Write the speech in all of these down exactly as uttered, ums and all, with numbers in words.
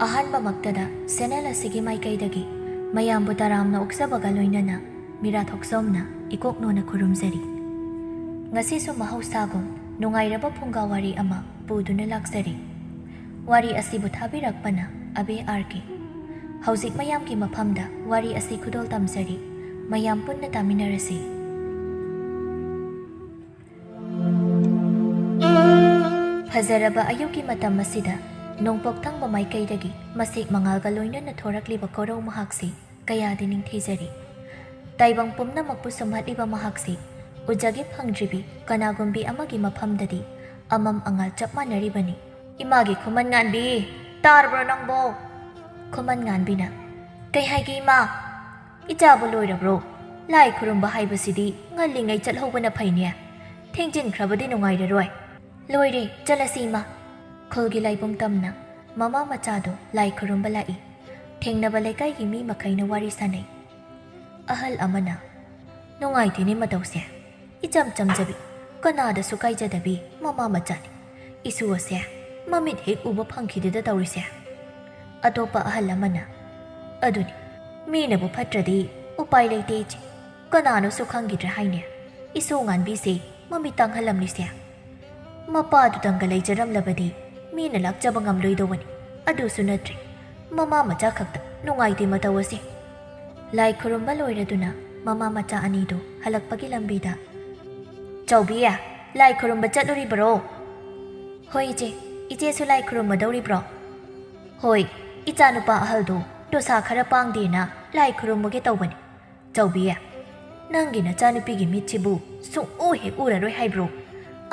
ꯑꯍꯥꯟꯕꯃꯛꯇꯗ ꯁꯦꯅꯦꯜ ꯑꯁꯤꯒꯤ ꯃꯥꯏꯀꯩꯗꯒꯤ ꯃꯌꯥꯝꯕꯨ ꯇꯔꯥꯝꯅ ꯑꯣꯛꯆꯕꯒ ꯂꯣꯏꯅꯅ ꯃꯤꯔꯥ ꯊꯣꯛꯆꯣꯝꯅ ꯏꯀꯣꯛꯅꯣꯅ ꯈꯨꯔꯨꯝꯖꯔꯤ꯫ ꯉꯁꯤꯁꯨ ꯃꯍꯧꯁꯥꯒꯨꯝ ꯅꯨꯡꯉꯥꯏꯔꯕ ꯐꯨꯡꯒꯥ ꯋꯥꯔꯤ ꯑꯃ ꯄꯨꯗꯨꯅ ꯂꯥꯛꯆꯔꯤ꯫ ꯋꯥꯔꯤ ꯑꯁꯤꯕꯨ ꯊꯥꯕꯤꯔꯛꯄꯅ ꯑꯕꯦ ꯑꯥꯔ ꯀꯦ꯫ ꯍꯧꯖꯤꯛ ꯃꯌꯥꯝꯒꯤ ꯃꯐꯝꯗ ꯋꯥꯔꯤ ꯑꯁꯤ ꯈꯨꯗꯣꯜ ꯇꯝꯖꯔꯤ꯫ ꯃꯌꯥꯝ ꯄꯨꯟꯅ ꯇꯥꯃꯤꯟꯅꯔꯁꯤ꯫ ꯐꯖꯔꯕ ꯑꯌꯨꯛꯀꯤ ꯃꯇꯝ ꯑꯁꯤꯗ ꯅꯣꯡꯄꯣꯛ ꯊꯪꯕ ꯃꯥꯏꯀꯩꯗꯒꯤ ꯃꯁꯦꯛ ꯃꯉꯥꯜꯒ ꯂꯣꯏꯅꯅ ꯊꯣꯔꯛꯂꯤꯕ ꯀꯣꯔꯧ ꯃꯍꯥꯛꯁꯤ ꯀꯌꯥꯗꯤ ꯅꯤꯡꯊꯤꯖꯔꯤ꯫ ꯇꯥꯏꯕꯪ ꯄꯨꯝꯅꯃꯛꯄꯨ ꯁꯨꯝꯍꯠꯂꯤꯕ ꯃꯍꯥꯛꯁꯤ ꯎꯖꯒꯦ ꯐꯪꯗ꯭ꯔꯤꯕꯤ ꯀꯅꯥꯒꯨꯝꯕꯤ ꯑꯃꯒꯤ ꯃꯐꯝꯗꯗꯤ ꯑꯃꯝ ꯑꯉꯥꯜ ꯆꯞ ꯃꯥꯟꯅꯔꯤꯕꯅꯤ꯫ "ꯏꯃꯥꯒꯤ ꯈꯨꯃꯟ ꯉꯥꯟꯕꯤ, ꯇꯥꯔꯕ꯭ꯔꯣ ꯅꯪꯕꯣ?" ꯈꯨꯃꯟ ꯉꯥꯟꯕꯤꯅ, "ꯀꯩ ꯍꯥꯏꯒꯦ ꯏꯃꯥ?" "ꯏꯆꯥꯕꯨ ꯂꯣꯏꯔꯕ꯭ꯔꯣ? ꯂꯥꯏ ꯈꯨꯔꯨꯝꯕ ꯍꯥꯏꯕꯁꯤꯗꯤ ꯉꯜꯂꯤꯉꯩ ꯆꯠꯍꯧꯕꯅ ꯐꯩꯅꯦ꯫ ꯊꯦꯡꯖꯤꯟꯈ꯭ꯔꯕꯗꯤ ꯅꯨꯡꯉꯥꯏꯔꯔꯣꯏ꯫" "ꯂꯣꯏꯔꯦ, ꯆꯠꯂꯁꯤ ꯏꯃꯥ꯫" ꯈꯨꯜꯒꯤ ꯂꯥꯏꯕꯨꯡ ꯇꯝꯅ ꯃꯃꯥ ꯃꯆꯥꯗꯨ ꯂꯥꯏ ꯈꯨꯔꯨꯝꯕ ꯂꯥꯛꯏ꯫ ꯊꯦꯡꯅꯕ ꯂꯩꯀꯥꯏꯒꯤ ꯃꯤ ꯃꯈꯩꯅ ꯋꯥꯔꯤ ꯁꯥꯅꯩ꯫ ꯑꯍꯜ ꯑꯃꯅ, "ꯅꯨꯡꯉꯥꯏꯇꯦꯅꯦ ꯃꯇꯧꯁꯦ꯫ ꯏꯆꯝ ꯆꯝꯖꯕꯤ, ꯀꯅꯥꯗꯁꯨ ꯀꯥꯏꯖꯗꯕꯤ ꯃꯃꯥ ꯃꯆꯥꯅꯤ꯫ ꯏꯁꯨ ꯑꯁꯦ ꯃꯃꯤꯠ ꯍꯦꯛ ꯎꯕ ꯐꯪꯈꯤꯗꯦꯗ ꯇꯧꯔꯤꯁꯦ꯫" ꯑꯇꯣꯞꯄ ꯑꯍꯜ ꯑꯃꯅ, "ꯑꯗꯨꯅꯤ, ꯃꯤꯅꯕꯨ ꯐꯠꯇ꯭ꯔꯗꯤ ꯎꯄꯥꯏ ꯂꯩꯇꯦ ꯏꯆꯦ꯫ ꯀꯅꯥꯅꯣꯁꯨ ꯈꯪꯈꯤꯗ꯭ꯔꯦ ꯍꯥꯏꯅꯦ ꯏꯁꯨ ꯉꯥꯟꯕꯤꯁꯦ ꯃꯃꯤꯠ ꯇꯥꯡꯍꯜꯂꯝꯂꯤꯁꯦ꯫ ꯃꯄꯥꯗꯨꯗꯪꯒ ꯂꯩꯖꯔꯝꯂꯕꯗꯤ ꯃꯤꯅ ꯂꯥꯛꯆꯕ ꯉꯝꯂꯣꯏꯗꯧꯕꯅꯤ꯫ ꯑꯗꯨꯁꯨ ꯅꯠꯇ꯭ꯔꯦ, ꯃꯃꯥ ꯃꯆꯥ ꯈꯛꯇ ꯅꯨꯡꯉꯥꯏꯇꯦ ꯃꯇꯧ ꯑꯁꯤ꯫" ꯂꯥꯏ ꯈꯨꯔꯨꯝꯕ ꯂꯣꯏꯔꯗꯨꯅ ꯃꯃꯥ ꯃꯆꯥ ꯑꯅꯤꯗꯨ ꯍꯜꯂꯛꯄꯒꯤ ꯂꯝꯕꯤꯗ, "ꯆꯥꯎꯕꯤ, ꯂꯥꯏ ꯈꯨꯔꯨꯝꯕ ꯆꯠꯂꯨꯔꯤꯕꯔꯣ?" "ꯍꯣꯏ ꯏꯆꯦ, ꯏꯆꯦꯁꯨ ꯂꯥꯏ ꯈꯨꯔꯨꯝꯃꯗꯧꯔꯤꯕ꯭ꯔꯣ?" "ꯍꯣꯏ, ꯏꯆꯥꯅꯨꯄꯥ ꯑꯍꯜꯗꯣ ꯗꯣꯁꯥ ꯈꯔ ꯄꯥꯡꯗꯦꯅ ꯂꯥꯏ ꯈꯨꯔꯨꯝꯃꯨꯒꯦ ꯇꯧꯕꯅꯤ꯫ ꯆꯥꯎꯕꯤ, ꯅꯪꯒꯤ ꯅꯆꯥꯅꯨꯄꯤꯒꯤ ꯃꯤꯠꯁꯤꯕꯨ ꯁꯨꯡꯎ ꯍꯦꯛ ꯎꯔꯔꯣꯏ ꯍꯥꯏꯕ꯭ꯔꯣ?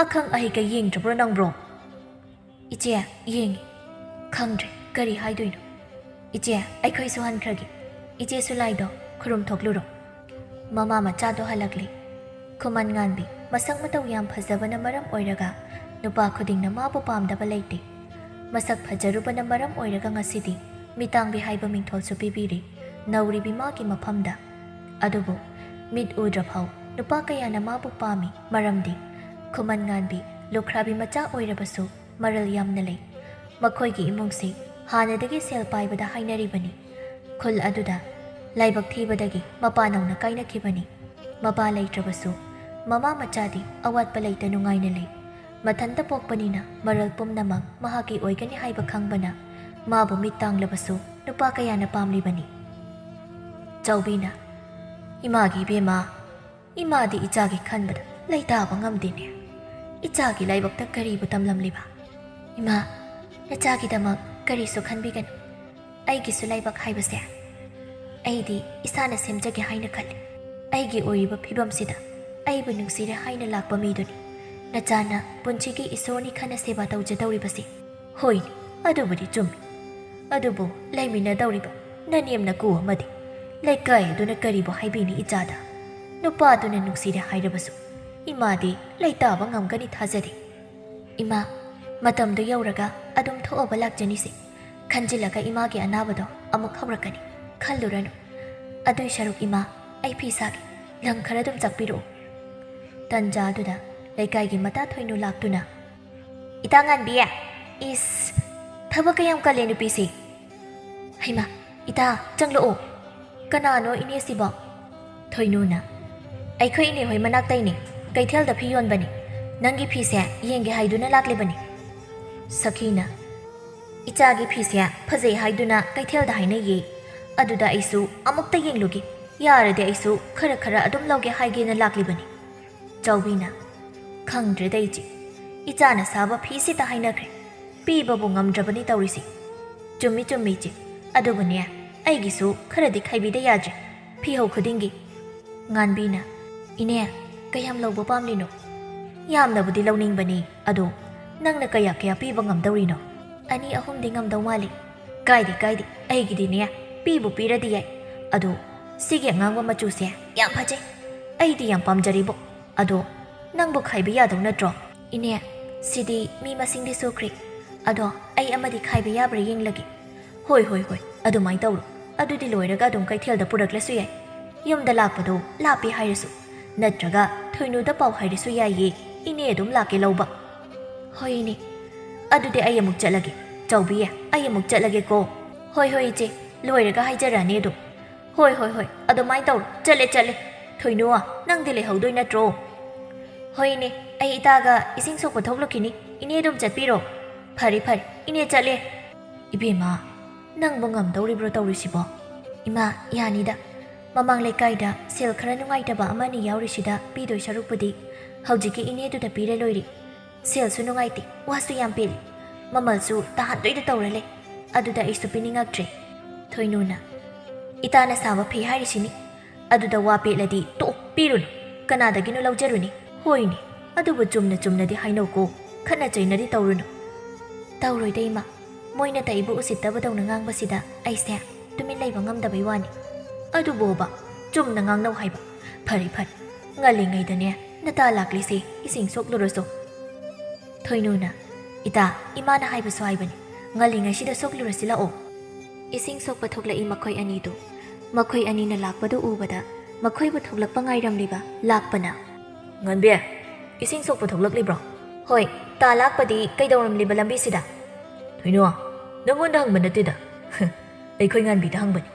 ꯑꯈꯪ ꯑꯍꯩꯒ ꯌꯦꯡꯗ꯭ꯔꯕ꯭ꯔꯣ ꯅꯪꯕ꯭ꯔꯣ?" "ꯏꯆꯦ, ꯌꯦꯡꯉꯤ꯫ ꯈꯪꯗ꯭ꯔꯦ ꯀꯔꯤ ꯍꯥꯏꯗꯣꯏꯅꯣ꯫ ꯏꯆꯦ, ꯑꯩꯈꯣꯏꯁꯨ ꯍꯟꯈ꯭ꯔꯒꯦ꯫ ꯏꯆꯦꯁꯨ ꯂꯥꯏꯗꯣ ꯈꯨꯔꯨꯝ ꯊꯣꯛꯂꯨꯔꯣ꯫" ꯃꯃꯥ ꯃꯆꯥꯗꯣ ꯍꯜꯂꯛꯂꯦ꯫ ꯈꯨꯃꯟ ꯉꯥꯟꯕꯤ ꯃꯁꯛ ꯃꯇꯧ ꯌꯥꯝ ꯐꯖꯕꯅ ꯃꯔꯝ ꯑꯣꯏꯔꯒ ꯅꯨꯄꯥ ꯈꯨꯗꯤꯡꯅ ꯃꯥꯕꯨ ꯄꯥꯝꯗꯕ ꯂꯩꯇꯦ꯫ ꯃꯁꯛ ꯐꯖꯔꯨꯕꯅ ꯃꯔꯝ ꯑꯣꯏꯔꯒ ꯉꯁꯤꯗꯤ ꯃꯤꯇꯥꯡꯕꯤ ꯍꯥꯏꯕ ꯃꯤꯡꯊꯣꯜꯁꯨ ꯄꯤꯕꯤꯔꯤ ꯅꯧꯔꯤꯕꯤ ꯃꯥꯒꯤ ꯃꯐꯝꯗ꯫ ꯑꯗꯨꯕꯨ ꯃꯤꯠ ꯎꯗ꯭ꯔꯐꯥꯎ ꯅꯨꯄꯥ ꯀꯌꯥꯅ ꯃꯥꯕꯨ ꯄꯥꯝꯃꯤ, ꯃꯔꯝꯗꯤ ꯈꯨꯃꯟ ꯉꯥꯟꯕꯤ ꯂꯨꯈ꯭ꯔꯥꯕꯤ ꯃꯆꯥ ꯑꯣꯏꯔꯕꯁꯨ ꯃꯔꯜ ꯌꯥꯝꯅ ꯂꯩ꯫ ꯃꯈꯣꯏꯒꯤ ꯏꯃꯨꯡꯁꯤ ꯍꯥꯟꯅꯗꯒꯤ ꯁꯦꯜ ꯄꯥꯏꯕꯗ ꯍꯥꯏꯅꯔꯤꯕꯅꯤ꯫ ꯈꯨꯜ ꯑꯗꯨꯗ ꯂꯥꯏꯕꯛ ꯊꯤꯕꯗꯒꯤ ꯃꯄꯥ ꯅꯧꯅ ꯀꯥꯏꯅꯈꯤꯕꯅꯤ꯫ ꯃꯄꯥ ꯂꯩꯇ꯭ꯔꯕꯁꯨ ꯃꯃꯥ ꯃꯆꯥꯗꯤ ꯑꯋꯥꯠꯄ ꯂꯩꯇ ꯅꯨꯡꯉꯥꯏꯅ ꯂꯩ꯫ ꯃꯊꯟꯇ ꯄꯣꯛꯄꯅꯤꯅ ꯃꯔꯜ ꯄꯨꯝꯅꯃꯛ ꯃꯍꯥꯛꯀꯤ ꯑꯣꯏꯒꯅꯤ ꯍꯥꯏꯕ ꯈꯪꯕꯅ ꯃꯥꯕꯨ ꯃꯤꯠ ꯇꯥꯡꯂꯕꯁꯨ ꯅꯨꯄꯥ ꯀꯌꯥꯅ ꯄꯥꯝꯂꯤꯕꯅꯤ꯫ ꯆꯥꯎꯕꯤꯅ, "ꯏꯃꯥꯒꯤ ꯏꯕꯦꯝꯃ, ꯏꯃꯥꯗꯤ ꯏꯆꯥꯒꯤ ꯈꯟꯕꯗ ꯂꯩꯇꯥꯕ ꯉꯝꯗꯦꯅꯦ꯫ ꯏꯆꯥꯒꯤ ꯂꯥꯏꯕꯛꯇ ꯀꯔꯤꯕꯨ ꯇꯝꯂꯝꯂꯤꯕ? ꯏꯃꯥ, ꯅꯆꯥꯒꯤꯗꯃꯛ ꯀꯔꯤꯁꯨ ꯈꯟꯕꯤꯒꯅꯨ꯫ ꯑꯩꯒꯤꯁꯨ ꯂꯥꯏꯕꯛ ꯍꯥꯏꯕꯁꯦ ꯑꯩꯗꯤ ꯏꯁꯥꯅ ꯁꯦꯝꯖꯒꯦ ꯍꯥꯏꯅ ꯈꯜꯂꯤ꯫ ꯑꯩꯒꯤ ꯑꯣꯏꯔꯤꯕ ꯐꯤꯕꯝꯁꯤꯗ ꯑꯩꯕꯨ ꯅꯨꯡꯁꯤꯔꯦ ꯍꯥꯏꯅ ꯂꯥꯛꯄ ꯃꯤꯗꯨꯅꯤ ꯅꯆꯥꯅ ꯄꯨꯟꯁꯤꯒꯤ ꯏꯁꯣꯔꯅꯤ ꯈꯟꯅ ꯁꯦꯕꯥ ꯇꯧꯖꯗꯧꯔꯤꯕꯁꯦ꯫ ꯍꯣꯏꯅꯦ, ꯑꯗꯨꯕꯨꯗꯤ ꯆꯨꯝꯃꯤ꯫ ꯑꯗꯨꯕꯨ ꯂꯩꯃꯤꯟꯅꯗꯧꯔꯤꯕ ꯅꯅꯦꯝ ꯅꯀꯨ ꯑꯃꯗꯤ ꯂꯩꯀꯥꯏ ꯑꯗꯨꯅ ꯀꯔꯤꯕꯨ ꯍꯥꯏꯕꯤꯅꯤ ꯏꯆꯥꯗ? ꯅꯨꯄꯥꯗꯨꯅ ꯅꯨꯡꯁꯤꯔꯦ ꯍꯥꯏꯔꯕꯁꯨ ꯏꯃꯥꯗꯤ ꯂꯩꯇꯥꯕ ꯉꯝꯒꯅꯤ ꯊꯥꯖꯗꯦ꯫ ꯏꯃꯥ, ꯃꯇꯝꯗꯨ ꯌꯧꯔꯒ ꯑꯗꯨꯝ ꯊꯣꯛꯑꯕ ꯂꯥꯛꯆꯅꯤꯁꯦ꯫ ꯈꯟꯖꯤꯜꯂꯒ ꯏꯃꯥꯒꯤ ꯑꯅꯥꯕꯗꯣ ꯑꯃꯨꯛ ꯍꯧꯔꯛꯀꯅꯤ꯫ ꯈꯜꯂꯨꯔꯅꯨ꯫ ꯑꯗꯨꯏ ꯁꯔꯨꯛ ꯏꯃꯥ, ꯑꯩ ꯐꯤ ꯁꯥꯒꯦ꯫ ꯂꯪ ꯈꯔ ꯑꯗꯨꯝ ꯆꯥꯛꯄꯤꯔꯛꯑꯣ꯫" ꯇꯟꯖꯥ ꯑꯗꯨꯗ ꯂꯩꯀꯥꯏꯒꯤ ꯃꯇꯥ ꯊꯣꯏꯅꯨ ꯂꯥꯛꯇꯨꯅ, "ꯏꯇꯥ ꯉꯥꯟꯕꯤ, ꯏꯁ, ꯊꯕꯛ ꯀꯌꯥꯝ ꯀꯜꯂꯦ ꯅꯨꯄꯤꯁꯤ꯫ ꯍꯩꯃꯥ, ꯏꯇꯥ, ꯆꯪꯂꯛꯑꯣ꯫ ꯀꯅꯥꯅꯣ ꯏꯅꯦꯁꯤꯕꯣ?" ꯊꯣꯏꯅꯨꯅ, "ꯑꯩꯈꯣꯏ ꯏꯅꯦ ꯍꯣꯏ ꯃꯅꯥꯛꯇꯩꯅꯦ, ꯀꯩꯊꯦꯜꯗ ꯐꯤ ꯌꯣꯟꯕꯅꯤ꯫ ꯅꯪꯒꯤ ꯐꯤꯁꯦ ꯌꯦꯡꯒꯦ ꯍꯥꯏꯗꯨꯅ ꯂꯥꯛꯂꯤꯕꯅꯤ꯫" ꯁꯈꯤꯅ, "ꯏꯆꯥꯒꯤ ꯐꯤꯁꯦ ꯐꯖꯩ ꯍꯥꯏꯗꯨꯅ ꯀꯩꯊꯦꯜꯗ ꯍꯥꯏꯅꯩꯌꯦ꯫ ꯑꯗꯨꯗ ꯑꯩꯁꯨ ꯑꯃꯨꯛꯇ ꯌꯦꯡꯂꯨꯒꯦ꯫ ꯌꯥꯔꯗꯤ ꯑꯩꯁꯨ ꯈꯔ ꯈꯔ ꯑꯗꯨꯝ ꯂꯧꯒꯦ ꯍꯥꯏꯒꯦꯅ ꯂꯥꯛꯂꯤꯕꯅꯤ꯫" ꯆꯥꯎꯕꯤꯅ, "ꯈꯪꯗ꯭ꯔꯦꯗ ꯏꯆꯦ, ꯏꯆꯥꯅ ꯁꯥꯕ ꯐꯤꯁꯤꯇ ꯍꯥꯏꯅꯈ꯭ꯔꯦ꯫ ꯄꯤꯕꯕꯨ ꯉꯝꯗ꯭ꯔꯕꯅꯤ ꯇꯧꯔꯤꯁꯦ꯫" "ꯆꯨꯝꯃꯤ ꯆꯨꯝꯃꯤ ꯏꯆꯦ, ꯑꯗꯨꯕꯨꯅꯦ, ꯑꯩꯒꯤꯁꯨ ꯈꯔꯗꯤ ꯈꯥꯏꯕꯤꯗ ꯌꯥꯗ꯭ꯔꯦ꯫ ꯐꯤꯍꯧ ꯈꯨꯗꯤꯡꯒꯤ꯫" ꯉꯥꯟꯕꯤꯅ, "ꯏꯅꯦ, ꯀꯌꯥꯝ ꯂꯧꯕ ꯄꯥꯝꯂꯤꯅꯣ?" "ꯌꯥꯝꯅꯕꯨꯗꯤ ꯂꯧꯅꯤꯡꯕꯅꯤ, ꯑꯗꯣ ꯅꯪꯅ ꯀꯌꯥ ꯀꯌꯥ ꯄꯤꯕ ꯉꯝꯗꯧꯔꯤꯅꯣ?" "ꯑꯅꯤ ꯑꯍꯨꯝꯗꯤ ꯉꯝꯗꯧ ꯃꯥꯜꯂꯤ꯫" "ꯀꯥꯏꯗꯦ ꯀꯥꯏꯗꯦ, ꯑꯩꯒꯤꯗꯤꯅꯦ, ꯄꯤꯕꯨ ꯄꯤꯔꯗꯤ ꯌꯥꯏ꯫ ꯑꯗꯣ ꯁꯤꯒꯤ ꯑꯉꯥꯡꯕ ꯃꯆꯨꯁꯦ ꯌꯥꯝ ꯐꯖꯩ, ꯑꯩꯗꯤ ꯌꯥꯝ ꯄꯥꯝꯖꯔꯤꯕꯣ꯫ ꯑꯗꯣ ꯅꯪꯕꯨ ꯈꯥꯏꯕ ꯌꯥꯗꯧ ꯅꯠꯇ꯭ꯔꯣ?" "ꯏꯅꯦ, ꯁꯤꯗꯤ ꯃꯤ ꯃꯁꯤꯡꯗꯤ ꯁꯨꯈ꯭ꯔꯦ꯫ ꯑꯗꯣ ꯑꯩ ꯑꯃꯗꯤ ꯈꯥꯏꯕ ꯌꯥꯕ꯭ꯔꯥ ꯌꯦꯡꯂꯒꯦ꯫" "ꯍꯣꯏ ꯍꯣꯏ ꯍꯣꯏ, ꯑꯗꯨꯃꯥꯏꯅ ꯇꯧꯔꯣ꯫ ꯑꯗꯨꯗꯤ ꯂꯣꯏꯔꯒ ꯑꯗꯨꯝ ꯀꯩꯊꯦꯜꯗ ꯄꯨꯔꯛꯂꯁꯨ ꯌꯥꯏ꯫ ꯌꯨꯝꯗ ꯂꯥꯛꯄꯗꯣ ꯂꯥꯞꯄꯦ ꯍꯥꯏꯔꯁꯨ, ꯅꯠꯇ꯭ꯔꯒ ꯊꯣꯏꯅꯨꯗ ꯄꯥꯎ ꯍꯥꯏꯔꯁꯨ ꯌꯥꯏꯌꯦ, ꯏꯅꯦ ꯑꯗꯨꯝ ꯂꯥꯛꯀꯦ ꯂꯧꯕ꯫" "ꯍꯣꯏ ꯏꯅꯦ, ꯑꯗꯨꯗꯤ ꯑꯩ ꯑꯃꯨꯛ ꯆꯠꯂꯒꯦ꯫ "ꯇꯧꯕꯤꯌꯦ, ꯑꯩ ꯑꯃꯨꯛ ꯆꯠꯂꯒꯦꯀꯣ꯫" "ꯍꯣꯏ ꯍꯣꯏ ꯏꯆꯦ, ꯂꯣꯏꯔꯒ ꯍꯥꯏꯖꯔꯛꯑꯅꯤ ꯑꯗꯨꯝ꯫" "ꯍꯣꯏ ꯍꯣꯏ ꯍꯣꯏ, ꯑꯗꯨꯃꯥꯏꯅ ꯇꯧꯔꯣ꯫ ꯆꯠꯂꯦ ꯆꯠꯂꯦ꯫ ꯊꯣꯏꯅꯨ, ꯅꯪꯗꯤ ꯂꯩꯍꯧꯗꯣꯏ ꯅꯠꯇ꯭ꯔꯣ?" "ꯍꯣꯏ ꯏꯅꯦ, ꯑꯩ ꯏꯇꯥꯒ ꯏꯁꯤꯡ ꯁꯣꯛꯄ ꯊꯣꯛꯂꯨꯈꯤꯅꯤ꯫ ꯏꯅꯦ ꯑꯗꯨꯝ ꯆꯠꯄꯤꯔꯣ꯫" "ꯐꯔꯦ ꯐꯔꯦ, ꯏꯅꯦ ꯆꯠꯂꯦ꯫" "ꯏꯕꯦꯝꯃ, ꯅꯪꯕꯨ ꯉꯝꯗꯧꯔꯤꯕ꯭ꯔꯣ ꯇꯧꯔꯤꯁꯤꯕꯣ?" "ꯏꯃꯥ, ꯌꯥꯅꯤꯗ꯫ ꯃꯃꯥꯡ ꯂꯩꯀꯥꯏꯗ ꯁꯦꯜ ꯈꯔ ꯅꯨꯡꯉꯥꯏꯇꯕ ꯑꯃ ꯑꯅꯤ ꯌꯥꯎꯔꯤꯁꯤꯗ ꯄꯤꯗꯣꯏ ꯁꯔꯨꯛꯄꯨꯗꯤ ꯍꯧꯖꯤꯛꯀꯤ ꯏꯅꯦꯗꯨꯗ ꯄꯤꯔ ꯂꯣꯏꯔꯦ꯫ ꯁꯦꯜꯁꯨ ꯅꯨꯡꯉꯥꯏꯇꯦ, ꯋꯥꯁꯨ ꯌꯥꯝ ꯄꯦꯜꯂꯤ꯫ ꯃꯃꯜꯁꯨ ꯇꯥꯍꯟꯗꯣꯏꯗ ꯇꯧꯔ ꯂꯩ꯫ ꯑꯗꯨꯗ ꯑꯩꯁꯨ ꯄꯤꯅꯤꯡꯉꯛꯇ꯭ꯔꯦ꯫" ꯊꯣꯏꯅꯨꯅ, "ꯏꯇꯥꯅ ꯁꯥꯕ ꯐꯤ ꯍꯥꯏꯔꯤꯁꯤꯅꯤ꯫ ꯑꯗꯨꯗ ꯋꯥ ꯄꯦꯠꯂꯗꯤ ꯇꯣꯛ, ꯄꯤꯔꯨꯅꯨ꯫ ꯀꯅꯥꯗꯒꯤꯅꯣ ꯂꯧꯖꯔꯨꯅꯤ꯫" "ꯍꯣꯏꯅꯦ, ꯑꯗꯨꯕꯨ ꯆꯨꯝꯅ ꯆꯨꯝꯅꯗꯤ ꯍꯥꯏꯅꯧꯀꯣ꯫ ꯈꯠꯅ ꯆꯩꯅꯗꯤ ꯇꯧꯔꯨꯅꯨ꯫" "ꯇꯧꯔꯣꯏꯗ ꯏꯃꯥ꯫ ꯃꯣꯏꯅ ꯇꯩꯕ ꯎꯁꯤꯠꯇꯕꯗꯧꯅ ꯉꯥꯡꯕꯁꯤꯗ ꯑꯩꯁꯦ ꯇꯨꯃꯤꯟ ꯂꯩꯕ ꯉꯝꯗꯕꯩ ꯋꯥꯅꯤ꯫ ꯑꯗꯨꯕꯨꯕ, ꯆꯨꯝꯅ ꯉꯥꯡꯅꯧ ꯍꯥꯏꯕ꯫ ꯐꯔꯦ ꯐꯔꯦ, ꯉꯜꯂꯤꯉꯩꯗꯅꯦ ꯅꯇꯥ ꯂꯥꯛꯂꯤꯁꯦ ꯏꯁꯤꯡ ꯁꯣꯛꯂꯨꯔꯁꯨ꯫" ꯊꯣꯏꯅꯨꯅ, "ꯏꯇꯥ, ꯏꯃꯥꯅ ꯍꯥꯏꯕꯁꯨ ꯍꯥꯏꯕꯅꯤ, ꯉꯜꯂꯤꯉꯩꯁꯤꯗ ꯁꯣꯛꯂꯨꯔꯁꯤ ꯂꯥꯛꯑꯣ꯫" ꯏꯁꯤꯡ ꯁꯣꯛꯄ ꯊꯣꯛꯂꯛꯏ ꯃꯈꯣꯏ ꯑꯅꯤꯗꯨ꯫ ꯃꯈꯣꯏ ꯑꯅꯤꯅ ꯂꯥꯛꯄꯗꯨ ꯎꯕꯗ ꯃꯈꯣꯏꯕꯨ ꯊꯣꯛꯂꯛꯄ ꯉꯥꯏꯔꯝꯂꯤꯕ ꯂꯥꯛꯄꯅ, "ꯉꯟꯕꯤ, ꯏꯁꯤꯡ ꯁꯣꯛꯄ ꯊꯣꯛꯂꯛꯂꯤꯕ꯭ꯔꯣ?" "ꯍꯣꯏ, ꯇꯥ ꯂꯥꯛꯄꯗꯤ ꯀꯩꯗꯧꯔꯝꯂꯤꯕ ꯂꯝꯕꯤꯁꯤꯗ?" "ꯊꯣꯏꯅꯨ, ꯅꯪꯉꯣꯟꯗ ꯍꯪꯕ ꯅꯠꯇꯦꯗ꯫ ꯑꯩꯈꯣꯏ ꯉꯥꯟꯕꯤꯗ ꯍꯪꯕꯅꯤ꯫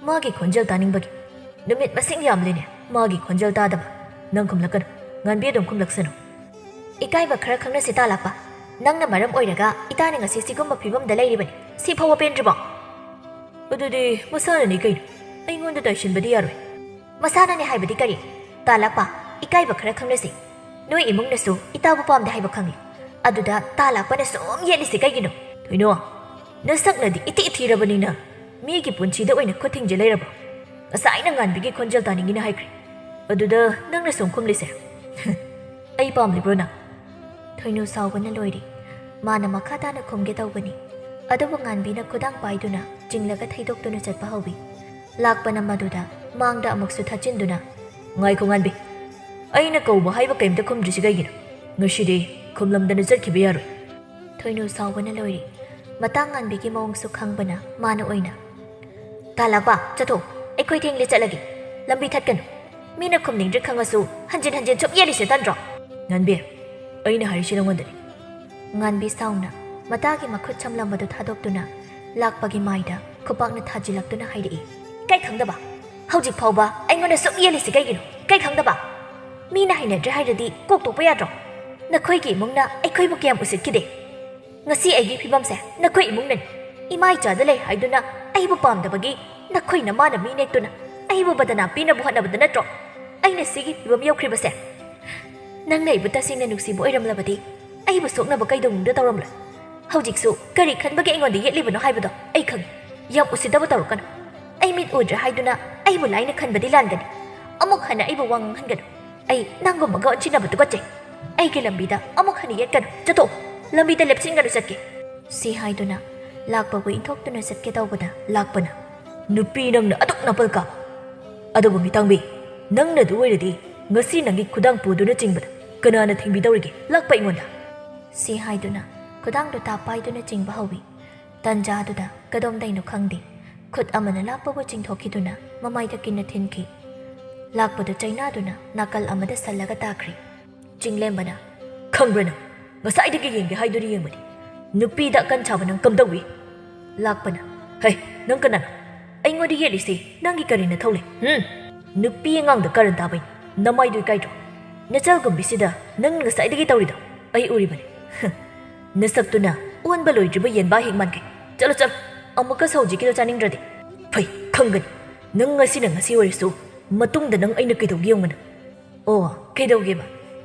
ꯃꯥꯒꯤ ꯈꯣꯟꯖꯦꯜ ꯇꯥꯅꯤꯡꯕꯒꯤ꯫ ꯅꯨꯃꯤꯠ ꯃꯁꯤꯡ ꯌꯥꯝꯂꯦꯅꯦ ꯃꯥꯒꯤ ꯈꯣꯟꯖꯦꯜ ꯇꯥꯗꯕ꯫" "ꯅꯪ ꯈꯨꯝꯂꯛꯀꯅꯨ꯫ ꯉꯥꯟꯕꯤ ꯑꯗꯨꯝ ꯈꯨꯝꯂꯛꯁꯅꯨ꯫" "ꯏꯀꯥꯏꯕ ꯈꯔ ꯈꯪꯅꯁꯤ ꯇꯥ ꯂꯥꯛꯄ꯫ ꯅꯪꯅ ꯃꯔꯝ ꯑꯣꯏꯔꯒ ꯏꯇꯥꯅ ꯉꯁꯤ ꯁꯤꯒꯨꯝꯕ ꯐꯤꯕꯝꯗ ꯂꯩꯔꯤꯕꯅꯤ꯫ ꯁꯤ ꯐꯥꯎꯕ ꯄꯦꯟꯗ꯭ꯔꯤꯕꯣ?" "ꯑꯗꯨꯗꯤ ꯃꯁꯥꯅꯅꯤ ꯀꯩꯅꯣ꯫ ꯑꯩꯉꯣꯟꯗ ꯇꯥꯏꯁꯤꯟꯕꯗꯤ ꯌꯥꯔꯣꯏ꯫" "ꯃꯁꯥꯅꯅꯦ ꯍꯥꯏꯕꯗꯤ ꯀꯔꯤ? ꯇꯥ ꯂꯥꯛꯄ, ꯏꯀꯥꯏꯕ ꯈꯔ ꯈꯪꯅꯁꯤ꯫ ꯅꯣꯏ ꯏꯃꯨꯡꯅꯁꯨ ꯏꯇꯥꯕꯨ ꯄꯥꯝꯗꯦ ꯍꯥꯏꯕ ꯈꯪꯂꯤ꯫ ꯑꯗꯨꯗ ꯇꯥ ꯂꯥꯛꯄꯅ ꯁꯨꯝ ꯌꯦꯠꯂꯤꯁꯤ ꯀꯩꯒꯤꯅꯣ?" "ꯊꯣꯏꯅꯣ, ꯅꯁꯛꯅꯗꯤ ꯏꯊꯤ ꯊꯤꯔꯕꯅꯤꯅ ꯃꯤꯒꯤ ꯄꯨꯟꯁꯤꯗ ꯑꯣꯏꯅ ꯈꯨꯠ ꯊꯤꯡꯖ ꯂꯩꯔꯕꯣ? ꯉꯁꯥꯏꯅ ꯉꯥꯟꯕꯤꯒꯤ ꯈꯣꯟꯖꯦꯜ ꯇꯥꯅꯤꯡꯉꯤꯅ ꯍꯥꯏꯈ꯭ꯔꯦ꯫ ꯑꯗꯨꯗ ꯅꯪꯅ ꯁꯨꯝ ꯈꯨꯝꯂꯤꯁꯦ?" "ꯑꯩ ꯄꯥꯝꯂꯤꯕ꯭ꯔꯣ ꯅꯪ?" ꯊꯣꯏꯅꯨ ꯁꯥꯎꯕꯅ ꯂꯣꯏꯔꯦ꯫ ꯃꯥꯅ ꯃꯈꯥ ꯇꯥꯅ ꯈꯨꯝꯒꯦ ꯇꯧꯕꯅꯤ꯫ ꯑꯗꯨꯕꯨ ꯉꯥꯟꯕꯤꯅ ꯈꯨꯗꯥꯡ ꯄꯥꯏꯗꯨꯅ ꯆꯤꯡꯂꯒ ꯊꯩꯗꯣꯛꯇꯨꯅ ꯆꯠꯄ ꯍꯧꯏ꯫ ꯂꯥꯛꯄꯅ ꯃꯗꯨꯗ ꯃꯥꯡꯗ ꯑꯃꯨꯛꯁꯨ ꯊꯠꯆꯤꯟꯗꯨꯅ, "ꯉꯥꯏꯈꯣ ꯉꯥꯟꯕꯤ, ꯑꯩꯅ ꯀꯧꯕ ꯍꯥꯏꯕ ꯀꯩꯝꯇ ꯈꯨꯝꯗ꯭ꯔꯤꯁꯤ ꯀꯩꯒꯤꯅꯣ? ꯉꯁꯤꯗꯤ ꯈꯨꯝꯂꯝꯗꯅ ꯆꯠꯈꯤꯕ ꯌꯥꯔꯣꯏ꯫" ꯊꯣꯏꯅꯨ ꯁꯥꯎꯕꯅ ꯂꯣꯏꯔꯦ꯫ ꯃꯇꯥꯡ ꯉꯥꯟꯕꯤꯒꯤ ꯃꯑꯣꯡꯁꯨ ꯈꯪꯕꯅ ꯃꯥꯅ ꯑꯣꯏꯅ, "ꯇꯥ ꯂꯥꯛꯄ, ꯆꯠꯊꯣꯛ꯫ ꯑꯩꯈꯣꯏ ꯊꯦꯡꯂꯦ, ꯆꯠꯂꯒꯦ꯫ ꯂꯝꯕꯤ ꯊꯠꯀꯅꯨ꯫ ꯃꯤꯅ ꯈꯨꯝꯅꯤꯡꯗ꯭ꯔꯦ ꯈꯪꯉꯁꯨ ꯍꯟꯖꯤꯟ ꯍꯟꯖꯤꯟ ꯁꯨꯝ ꯌꯦꯠꯂꯤꯁꯦ ꯇꯟꯗ꯭ꯔꯣ?" "ꯉꯥꯟꯕꯤ, ꯑꯩꯅ ꯍꯥꯏꯔꯤꯁꯤ ꯅꯉꯣꯟꯗꯅꯤ꯫" ꯉꯥꯟꯕꯤ ꯁꯥꯎꯅ, ꯃꯇꯥꯒꯤ ꯃꯈꯨꯠ ꯁꯝꯂꯝꯕꯗꯨ ꯊꯥꯗꯣꯛꯇꯨꯅ ꯂꯥꯛꯄꯒꯤ ꯃꯥꯏꯗ ꯈꯨꯄꯥꯛꯅ ꯊꯥꯖꯤꯜꯂꯛꯇꯨꯅ ꯍꯥꯏꯔꯛꯏ꯫ "ꯀꯩ ꯈꯪꯗꯕ? ꯍꯧꯖꯤꯛ ꯐꯥꯎꯕ ꯑꯩꯉꯣꯟꯗ ꯁꯨꯛ ꯌꯦꯜꯂꯤꯁꯤ ꯀꯩꯒꯤꯅꯣ? ꯀꯩ ꯈꯪꯗꯕ? ꯃꯤꯅ ꯍꯩꯅꯗ꯭ꯔꯦ ꯍꯥꯏꯔꯗꯤ ꯀꯣꯛ ꯇꯣꯛꯄ ꯌꯥꯗ꯭ꯔꯣ? ꯅꯈꯣꯏꯒꯤ ꯏꯃꯨꯡꯅ ꯑꯩꯈꯣꯏꯕꯨ ꯀꯌꯥꯝ ꯎꯁꯤꯠꯈꯤꯗꯦ? ꯉꯁꯤ ꯑꯩꯒꯤ ꯐꯤꯕꯝꯁꯦ ꯅꯈꯣꯏ ꯏꯃꯨꯡꯅꯅꯤ꯫ ꯏꯃꯥ ꯏꯆꯥꯗ ꯂꯩ ꯍꯥꯏꯗꯨꯅ ꯑꯩꯕꯨ ꯄꯥꯝꯗꯕꯒꯤ ꯅꯈꯣꯏ ꯅꯃꯥꯅ ꯃꯤ ꯅꯦꯛꯇꯨꯅ ꯑꯩꯕꯨ ꯕꯗꯅꯥꯝ ꯄꯤꯅꯕ ꯍꯣꯠꯅꯕꯗ ꯅꯠꯇ꯭ꯔꯣ ꯑꯩꯅ ꯁꯤꯒꯤ ꯐꯤꯕꯝ ꯌꯧꯈ꯭ꯔꯤꯕꯁꯦ? ꯅꯪꯅ ꯑꯩꯕꯨ ꯇꯁꯦꯡꯅ ꯅꯨꯡꯁꯤꯕ ꯑꯣꯏꯔꯝꯂꯕꯗꯤ ꯑꯩꯕꯨ ꯁꯣꯛꯅꯕ ꯀꯩꯗꯧꯅꯨꯡꯗ ꯇꯧꯔꯝꯂꯣꯏ꯫ ꯍꯧꯖꯤꯛꯁꯨ ꯀꯔꯤ ꯈꯟꯕꯒꯤ ꯑꯩꯉꯣꯟꯗ ꯌꯦꯠꯂꯤꯕꯅꯣ ꯍꯥꯏꯕꯗꯣ ꯑꯩ ꯈꯪꯏ꯫ ꯌꯥꯝ ꯎꯁꯤꯠꯇꯕ ꯇꯧꯔꯛꯀꯅꯨ꯫ ꯑꯩ ꯃꯤꯠ ꯎꯗ꯭ꯔꯦ ꯍꯥꯏꯗꯨꯅ ꯑꯩꯕꯨ ꯂꯥꯏꯅ ꯈꯟꯕꯗꯤ ꯂꯥꯟꯒꯅꯤ꯫ ꯑꯃꯨꯛ ꯍꯟꯅ ꯑꯩꯕꯨ ꯋꯥ ꯉꯥꯡꯍꯟꯒꯅꯨ꯫ ꯑꯩ ꯅꯪꯒꯨꯝꯕꯒ ꯑꯣꯟꯁꯤꯟꯅꯕ ꯇꯨꯀꯠꯆꯩ꯫ ꯑꯩꯒꯤ ꯂꯝꯕꯤꯗ ꯑꯃꯨꯛ ꯍꯟꯅ ꯌꯦꯠꯀꯅꯨ꯫ ꯆꯠꯊꯣꯛꯎ꯫ ꯂꯝꯕꯤꯗ ꯂꯦꯞꯁꯤꯟꯒꯅꯨ, ꯆꯠꯀꯦ꯫" ꯁꯤ ꯍꯥꯏꯗꯨꯅ ꯂꯥꯛꯄꯕꯨ ꯏꯟꯊꯣꯛꯇꯨꯅ ꯆꯠꯀꯦ ꯇꯧꯕꯗ ꯂꯥꯛꯄꯅ, "ꯅꯨꯄꯤ ꯅꯪꯅ ꯑꯗꯨꯛ ꯅꯥꯄꯜ ꯀꯥꯕ? ꯑꯗꯨꯕꯨ ꯃꯤꯇꯥꯡꯕꯤ, ꯅꯪꯅ ꯑꯗꯨ ꯑꯣꯏꯔꯗꯤ ꯉꯁꯤ ꯅꯪꯒꯤ ꯈꯨꯗꯥꯡ ꯄꯨꯗꯨꯅ ꯆꯤꯡꯕꯗ ꯀꯅꯥꯅ ꯊꯤꯡꯕꯤꯗꯧꯔꯤꯒꯦ? ꯂꯥꯛꯄ ꯑꯩꯉꯣꯟꯗ!" ꯁꯤ ꯍꯥꯏꯗꯨꯅ ꯈꯨꯗꯥꯡꯗꯨ ꯇꯥꯞ ꯄꯥꯏꯗꯨꯅ ꯆꯤꯡꯕ ꯍꯧꯏ꯫ ꯇꯟꯖꯥꯗꯨꯗ ꯀꯗꯣꯝꯗꯩꯅꯣ ꯈꯪꯗꯦ, ꯈꯨꯠ ꯑꯃꯅ ꯂꯥꯛꯄꯕꯨ ꯆꯤꯡꯊꯣꯛꯈꯤꯗꯨꯅ ꯃꯃꯥꯏꯗ ꯀꯤꯟꯅ ꯊꯤꯟꯈꯤ꯫ ꯂꯥꯛꯄꯗꯨ ꯆꯩꯅꯥꯗꯨꯅ ꯅꯥꯀꯜ ꯑꯃꯗ ꯁꯜꯂꯒ ꯇꯥꯈ꯭ꯔꯦ꯫ ꯆꯤꯡꯂꯦꯝꯕꯅ, "ꯈꯪꯕ꯭ꯔꯥ ꯅꯪ? ꯉꯁꯥꯏꯗꯒꯤ ꯌꯦꯡꯒꯦ ꯍꯥꯏꯗꯨꯅ ꯌꯦꯡꯕꯅꯤ꯫ ꯅꯨꯄꯤꯗ ꯑꯀꯟ ꯁꯥꯕ ꯅꯪ ꯀꯝꯗꯧꯏ?" ꯂꯥꯛꯄꯅ, "ꯍꯩ, ꯅꯪ ꯀꯅꯥꯅꯣ? ꯑꯩꯉꯣꯟꯗ ꯌꯦꯠꯂꯤꯁꯤ ꯅꯪꯒꯤ ꯀꯔꯤ ꯅꯊꯧ ꯂꯩ? ꯍꯨꯝ? ꯅꯨꯄꯤ ꯑꯉꯥꯡꯗ ꯀꯥꯔꯟ ꯇꯥꯕꯩꯅꯤ꯫ ꯅꯃꯥꯏꯗꯨ ꯏꯀꯥꯏꯗ꯭ꯔꯣ? ꯅꯆꯜꯒꯨꯝꯕꯤꯁꯤꯗ ꯅꯪ ꯉꯁꯥꯏꯗꯒꯤ ꯇꯧꯔꯤꯗꯣ ꯑꯩ ꯎꯔꯤꯕꯅꯤ꯫ ꯍꯨꯝ꯫ ꯅꯁꯛꯇꯨꯅ ꯑꯣꯟꯕ ꯂꯣꯏꯗ꯭ꯔꯤꯕ ꯌꯦꯟꯕꯥ ꯍꯦꯛ ꯃꯥꯟꯒꯩ꯫ ꯆꯠꯂꯣ, ꯆꯠꯂꯣ꯫ ꯑꯃꯨꯛꯀꯁꯨ ꯍꯧꯖꯤꯛꯀꯤꯗꯣ ꯆꯥꯅꯤꯡꯗ꯭ꯔꯗꯤ꯫ ꯐꯩ, ꯈꯪꯒꯅꯤ꯫ ꯅꯪ ꯉꯁꯤꯅ ꯉꯁꯤ ꯑꯣꯏꯔꯁꯨ ꯃꯇꯨꯡꯗ ꯅꯪ ꯑꯩꯅ ꯀꯩꯗꯧꯒꯦ ꯌꯦꯡꯉꯨꯅ꯫ ꯑꯣ, ꯀꯩꯗꯧꯒꯦꯕ?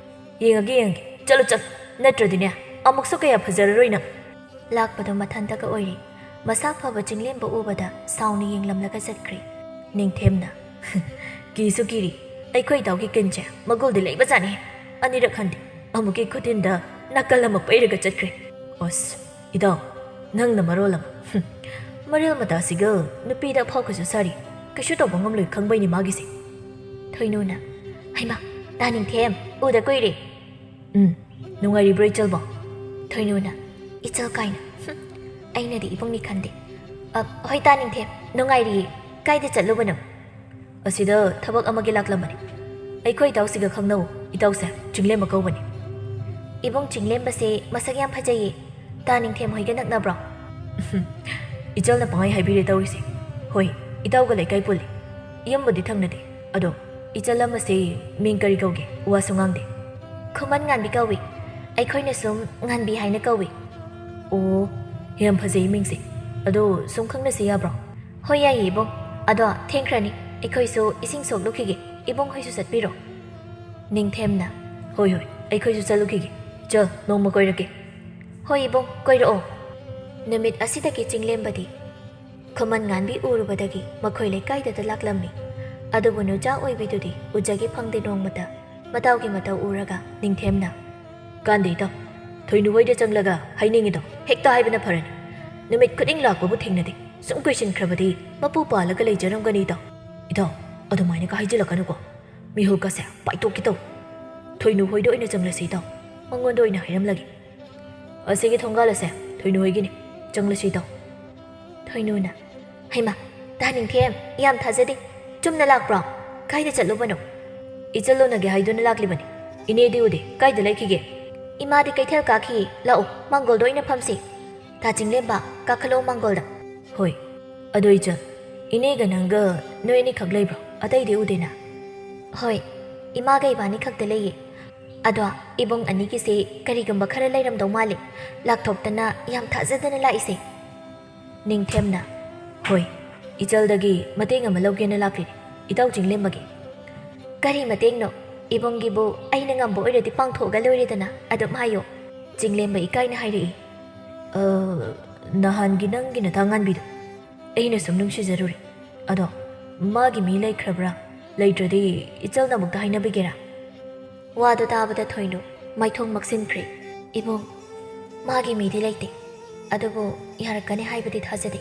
ꯌꯦꯡꯉꯒꯦ, ꯌꯦꯡꯉꯒꯦ꯫ ꯆꯠꯂꯣ, ꯆꯠꯂꯣ꯫ ꯅꯠꯇ꯭ꯔꯗꯤꯅꯦ, ꯑꯃꯨꯛꯁꯨ ꯀꯌꯥ ꯐꯖꯔꯔꯣꯏ ꯅꯪ꯫ ꯂꯥꯛꯄꯗꯣ ꯃꯊꯟꯇꯒ ꯑꯣꯏꯔꯦ꯫ ꯃꯁꯥ ꯐꯕ ꯆꯤꯡꯂꯦꯝꯕ ꯎꯕꯗ ꯁꯥꯎꯅ ꯌꯦꯡꯂꯝꯂꯒ ꯆꯠꯈ꯭ꯔꯦ꯫ ꯅꯤꯡꯊꯦꯝꯅ, "ꯀꯤꯁꯨ ꯀꯤꯔꯤ꯫ ꯑꯩꯈꯣꯏ ꯏꯇꯥꯎꯒꯤ ꯀꯤꯟꯁꯦ ꯃꯒꯨꯜꯗꯤ ꯂꯩꯕꯖꯥꯠꯅꯤ꯫ ꯑꯅꯤꯔꯛ ꯍꯟꯗꯦ꯫ ꯑꯃꯨꯛꯀꯤ ꯈꯨꯊꯤꯟꯗ ꯅꯥꯀꯜ ꯑꯃ ꯄꯩꯔꯒ ꯆꯠꯈ꯭ꯔꯦ꯫ ꯑꯁ, ꯏꯇꯥꯎ, ꯅꯪꯅ ꯃꯔꯣꯜ ꯑꯃ꯫ ꯍꯨꯝ, ꯃꯔꯦꯜ ꯃꯇꯥꯁꯤꯒ ꯅꯨꯄꯤꯗ ꯑꯐꯥꯎ ꯈꯨꯠꯁꯨ ꯁꯥꯔꯤ꯫ ꯀꯩꯁꯨ ꯇꯧꯕ ꯉꯝꯂꯣꯏ ꯈꯪꯕꯩꯅꯤ ꯃꯥꯒꯤꯁꯦ꯫" ꯊꯣꯏꯅꯨꯅ, "ꯍꯩꯃꯥ, ꯇꯥ ꯅꯤꯡꯊꯦꯝ, ꯎꯗ ꯀꯨꯏꯔꯦ꯫" "ꯎꯝ, ꯅꯨꯡꯉꯥꯏꯔꯤꯕ꯭ꯔꯣ ꯏꯆꯜꯕꯣ?" ꯊꯣꯏꯅꯨꯅ, "ꯏꯆꯜ ꯀꯥꯏꯅ꯫ ꯍꯨꯝ, ꯑꯩꯅꯗꯤ ꯏꯕꯨꯡꯅꯤ ꯈꯟꯗꯦ꯫ ꯑ, ꯍꯣꯏ ꯇꯥ ꯅꯤꯡꯊꯦꯝ, ꯅꯨꯡꯉꯥꯏꯔꯤꯌꯦ꯫ ꯀꯥꯏꯗ ꯆꯠꯂꯨꯕꯅꯣ?" "ꯑꯁꯤꯗ ꯊꯕꯛ ꯑꯃꯒꯤ ꯂꯥꯛꯂꯝꯕꯅꯤ꯫ ꯑꯩꯈꯣꯏ ꯏꯇꯥꯎꯁꯤꯒ ꯈꯪꯅꯧ꯫ ꯏꯇꯥꯎꯁꯦ ꯆꯤꯡꯂꯦꯝꯕ ꯀꯧꯕꯅꯤ꯫" "ꯏꯕꯨꯡ, ꯆꯤꯡꯂꯦꯝꯕꯁꯦ ꯃꯁꯛ ꯌꯥꯝ ꯐꯖꯩꯌꯦ꯫ ꯇꯥ ꯅꯤꯡꯊꯦꯝ ꯍꯣꯏꯒ ꯅꯛꯅꯕ꯭ꯔꯣ? ꯏꯆꯜꯅ ꯄꯪꯍꯥꯏ ꯍꯥꯏꯕꯤꯔꯦ ꯇꯧꯔꯤꯁꯦ꯫ ꯍꯣꯏ, ꯏꯇꯥꯎꯒ ꯂꯩꯀꯥꯏ ꯄꯨꯜꯂꯤ꯫ ꯌꯨꯝꯕꯨꯗꯤ ꯊꯪꯅꯗꯦ꯫ ꯑꯗꯣ ꯏꯆꯜ ꯑꯃꯁꯦ ꯃꯤꯡ ꯀꯔꯤ ꯀꯧꯒꯦ? ꯋꯥꯁꯨ ꯉꯥꯡꯗꯦ꯫ ꯈꯨꯃꯟ ꯉꯥꯟꯕꯤ ꯀꯧꯏ꯫ ꯑꯩꯈꯣꯏꯅ ꯁꯨꯝ ꯉꯥꯟꯕꯤ ꯍꯥꯏꯅ ꯀꯧꯏ꯫ ꯑꯣ, ꯌꯥꯝ ꯐꯖꯩ ꯃꯤꯡꯁꯦ꯫ ꯑꯗꯣ ꯁꯨꯝ ꯈꯪꯅꯁꯤ ꯌꯥꯕ꯭ꯔꯣ? ꯍꯣꯏ, ꯌꯥꯏꯌꯦ ꯏꯕꯨꯡ꯫ ꯑꯗꯣ ꯊꯦꯡꯈ꯭ꯔꯅꯤ, ꯑꯩꯈꯣꯏꯁꯨ ꯏꯁꯤꯡ ꯁꯣꯛꯂꯨꯈꯤꯒꯦ꯫ ꯏꯕꯨꯡ ꯍꯣꯏꯁꯨ ꯆꯠꯄꯤꯔꯣ꯫ ꯅꯤꯡꯊꯦꯝꯅ, ꯍꯣꯏ ꯍꯣꯏ, ꯑꯩꯈꯣꯏꯁꯨ ꯆꯠꯂꯨꯈꯤꯒꯦ꯫ ꯆꯜ, ꯅꯣꯡꯃ ꯀꯣꯏꯔꯛꯀꯦ꯫ ꯍꯣꯏ ꯏꯕꯨꯡ, ꯀꯣꯏꯔꯛꯑꯣ꯫ ꯅꯨꯃꯤꯠ ꯑꯁꯤꯗꯒꯤ ꯆꯤꯡꯂꯦꯝꯕꯗꯤ ꯈꯨꯃꯟ ꯉꯥꯟꯕꯤ ꯎꯔꯨꯕꯗꯒꯤ ꯃꯈꯣꯏ ꯂꯩꯀꯥꯏꯗꯇ ꯂꯥꯛꯂꯝꯃꯤ꯫ ꯑꯗꯨꯕꯨ ꯅꯨꯆꯥ ꯑꯣꯏꯕꯤꯗꯨꯗꯤ ꯎꯖꯒꯦ ꯐꯪꯗꯦ ꯅꯣꯡꯃꯇ꯫ ꯃꯇꯥꯎꯒꯤ ꯃꯇꯧ ꯎꯔꯒ ꯅꯤꯡꯊꯦꯝꯅ, ꯀꯥꯟꯗꯦ ꯏꯇꯥꯎ, ꯊꯣꯏꯅꯨ ꯍꯣꯏꯗ ꯆꯪꯂꯒ ꯍꯥꯏꯅꯤꯡꯉꯤꯗꯣ ꯍꯦꯛꯇ ꯍꯥꯏꯕꯅ ꯐꯔꯅꯤ꯫ ꯅꯨꯃꯤꯠ ꯈꯨꯗꯤꯡ ꯂꯥꯛꯄꯕꯨ ꯊꯦꯡꯅꯗꯦ꯫ ꯁꯨꯝ ꯀꯨꯏꯁꯤꯟꯈ꯭ꯔꯕꯗꯤ ꯃꯄꯨ ꯄꯥꯜꯂꯒ ꯂꯩꯖꯔꯝꯒꯅꯤ ꯏꯇꯥꯎ꯫ ꯏꯇꯥꯎ, ꯑꯗꯨꯃꯥꯏꯅꯒ ꯍꯥꯏꯖꯤꯜꯂꯛꯀꯅꯨꯀꯣ꯫ ꯃꯤꯍꯨꯜꯀꯁꯦ ꯄꯥꯏꯊꯣꯛꯀꯦ ꯇꯧ꯫ ꯊꯣꯏꯅꯨ ꯍꯣꯏꯗ ꯑꯣꯏꯅ ꯆꯪꯂꯁꯤ ꯏꯇꯥꯎ꯫ ꯃꯉꯣꯟꯗ ꯑꯣꯏꯅ ꯍꯥꯏꯔꯝꯂꯒꯦ꯫ ꯑꯁꯤꯒꯤ ꯊꯣꯡꯒꯥꯜ ꯑꯁꯦ ꯊꯣꯏꯅꯨ ꯍꯣꯏꯒꯤꯅꯤ꯫ ꯆꯪꯂꯁꯤ ꯏꯇꯥꯎ꯫ ꯊꯣꯏꯅꯨꯅ, ꯍꯩꯃꯥ, ꯇꯥ ꯅꯤꯡꯊꯦꯝ, ꯌꯥꯝ ꯊꯥꯖꯗꯦ꯫ ꯆꯨꯝꯅ ꯂꯥꯛꯄ꯭ꯔꯣ? ꯀꯥꯏꯗ ꯆꯠꯂꯨꯕꯅꯣ? ꯏꯆꯜ ꯎꯅꯒꯦ ꯍꯥꯏꯗꯨꯅ ꯂꯥꯛꯂꯤꯕꯅꯤ꯫ ꯏꯅꯦꯗꯤ ꯎꯗꯦ꯫ ꯀꯥꯏꯗ ꯂꯩꯈꯤꯒꯦ? ꯏꯃꯥꯗꯤ ꯀꯩꯊꯦꯜ ꯀꯥꯈꯤ꯫ ꯂꯥꯛꯑꯣ, ꯃꯥꯡꯒꯣꯜꯗ ꯑꯣꯏꯅ ꯐꯝꯁꯤ꯫ ꯇꯥ ꯆꯤꯡꯂꯦꯝꯕ, ꯀꯥꯈꯠꯂꯛꯑꯣ ꯃꯥꯡꯒꯣꯜꯗ꯫ ꯍꯣꯏ꯫ ꯑꯗꯣ ꯏꯆꯜ, ꯏꯅꯦꯒ ꯅꯪꯒ ꯅꯣꯏ ꯑꯅꯤꯈꯛ ꯂꯩꯕ꯭ꯔꯣ? ꯑꯇꯩꯗꯤ ꯎꯗꯦꯅ꯫ ꯍꯣꯏ, ꯏꯃꯥꯒ ꯏꯕꯥꯅꯤ ꯈꯛꯇ ꯂꯩꯌꯦ꯫ ꯑꯗꯣ ꯏꯕꯨꯡ ꯑꯅꯤꯒꯤꯁꯦ ꯀꯔꯤꯒꯨꯝꯕ ꯈꯔ ꯂꯩꯔꯝꯗꯧ ꯃꯥꯜꯂꯦ꯫ ꯂꯥꯛꯊꯣꯛꯇꯅ ꯌꯥꯝ ꯊꯥꯖꯗꯅ ꯂꯥꯛꯏꯁꯦ꯫ ꯅꯤꯡꯊꯦꯝꯅ, ꯍꯣꯏ, ꯏꯆꯜꯗꯒꯤ ꯃꯇꯦꯡ ꯑꯃ ꯂꯧꯒꯦꯅ ꯂꯥꯛꯂꯤꯅꯤ, ꯏꯇꯥꯎ ꯆꯤꯡꯂꯦꯝꯕꯒꯤ꯫ ꯀꯔꯤ ꯃꯇꯦꯡꯅꯣ? ꯏꯕꯨꯡꯒꯤꯕꯨ ꯑꯩꯅ ꯉꯝꯕ ꯑꯣꯏꯔꯗꯤ ꯄꯥꯡꯊꯣꯛꯑꯒ ꯂꯣꯏꯔꯦꯗꯅ, ꯑꯗꯨꯝ ꯍꯥꯏꯌꯣ꯫ ꯆꯤꯡꯂꯦꯝꯕ ꯏꯀꯥꯏꯅ ꯍꯥꯏꯔꯛꯏ꯫ "ꯑ, ꯅꯍꯥꯟꯒꯤ ꯅꯪꯒꯤ ꯅꯇꯥ ꯉꯥꯟꯕꯤꯗꯣ ꯑꯩꯅ ꯁꯨꯝ ꯅꯨꯡꯁꯤꯖꯔꯨꯔꯦ꯫ ꯑꯗꯣ ꯃꯥꯒꯤ ꯃꯤ ꯂꯩꯈ꯭ꯔꯕ꯭ꯔꯥ? ꯂꯩꯇ꯭ꯔꯗꯤ ꯏꯆꯜꯅ ꯑꯃꯨꯛꯇ ꯍꯥꯏꯅꯕꯤꯒꯦꯔꯥ?" ꯋꯥꯗꯨ ꯇꯥꯕꯗ ꯊꯣꯏꯅꯨ ꯃꯥꯏꯊꯣꯡ ꯃꯛꯁꯤꯟꯈ꯭ꯔꯦ꯫ "ꯏꯕꯨꯡ, ꯃꯥꯒꯤ ꯃꯤꯗꯤ ꯂꯩꯇꯦ, ꯑꯗꯨꯕꯨ ꯌꯥꯔꯛꯀꯅꯤ ꯍꯥꯏꯕꯗꯤ ꯊꯥꯖꯗꯦ꯫"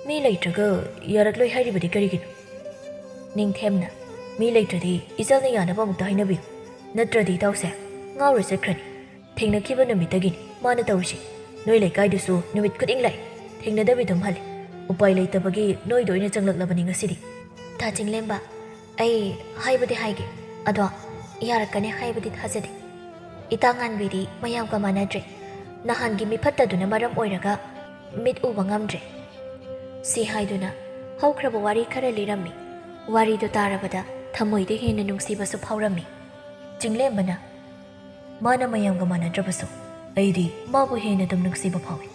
"ꯃꯤ ꯂꯩꯇ꯭ꯔꯒ ꯌꯥꯔꯛꯂꯣꯏ ꯍꯥꯏꯔꯤꯕꯗꯤ ꯀꯔꯤꯒꯤꯅꯣ?" ꯅꯤꯡꯊꯦꯝꯅ, "ꯃꯤ ꯂꯩꯇ꯭ꯔꯗꯤ ꯏꯆꯜꯅ ꯌꯥꯅꯕ ꯑꯃꯨꯛꯇ ꯍꯥꯏꯅꯕꯤꯌꯨ, ꯅꯠꯇ꯭ꯔꯗꯤ ꯏꯇꯥꯎꯁꯦ ꯉꯥꯎꯔ ꯆꯠꯈ꯭ꯔꯅꯤ꯫ ꯊꯦꯡꯅꯈꯤꯕ ꯅꯨꯃꯤꯠꯇꯒꯤꯅꯤ ꯃꯥꯅ ꯇꯧꯔꯤꯁꯦ꯫ ꯅꯣꯏ ꯂꯩꯀꯥꯏꯗꯨꯁꯨ ꯅꯨꯃꯤꯠ ꯈꯨꯗꯤꯡ ꯂꯥꯛꯏ, ꯊꯦꯡꯅꯗꯕꯤ ꯑꯗꯨꯝ ꯍꯜꯂꯤ꯫ ꯎꯄꯥꯏ ꯂꯩꯇꯕꯒꯤ ꯅꯣꯏꯗ ꯑꯣꯏꯅ ꯆꯪꯂꯛꯂꯕꯅꯤ ꯉꯁꯤꯗꯤ꯫" ꯇꯥ ꯆꯤꯡꯂꯦꯝꯕ, ꯑꯩ ꯍꯥꯏꯕꯗꯤ ꯍꯥꯏꯒꯦ, ꯑꯗꯣ ꯌꯥꯔꯛꯀꯅꯤ ꯍꯥꯏꯕꯗꯤ ꯊꯥꯖꯗꯦ꯫ ꯏꯇꯥ ꯉꯥꯟꯕꯤꯗꯤ ꯃꯌꯥꯝꯒ ꯃꯥꯟꯅꯗ꯭ꯔꯦ꯫ ꯅꯍꯥꯟꯒꯤ ꯃꯤꯐꯠꯇꯗꯨꯅ ꯃꯔꯝ ꯑꯣꯏꯔꯒ ꯃꯤꯠ ꯎꯕ ꯉꯝꯗ꯭ꯔꯦ꯫ ꯁꯤ ꯍꯥꯏꯗꯨꯅ ꯍꯧꯈ꯭ꯔꯕ ꯋꯥꯔꯤ ꯈꯔ ꯂꯤꯔꯝꯃꯤ꯫ ꯋꯥꯔꯤꯗꯨ ꯇꯥꯔꯕꯗ ꯊꯃꯣꯏꯗ ꯍꯦꯟꯅ ꯅꯨꯡꯁꯤꯕꯁꯨ ꯐꯥꯎꯔꯝꯃꯤ꯫ ꯆꯤꯡꯂꯦꯝꯕꯅ, "ꯃꯥꯅ ꯃꯌꯥꯝꯒ ꯃꯥꯟꯅꯗ꯭ꯔꯕꯁꯨ ꯑꯩꯗꯤ ꯃꯥꯕꯨ ꯍꯦꯟꯅ ꯑꯗꯨꯝ ꯅꯨꯡꯁꯤꯕ ꯐꯥꯎꯏ꯫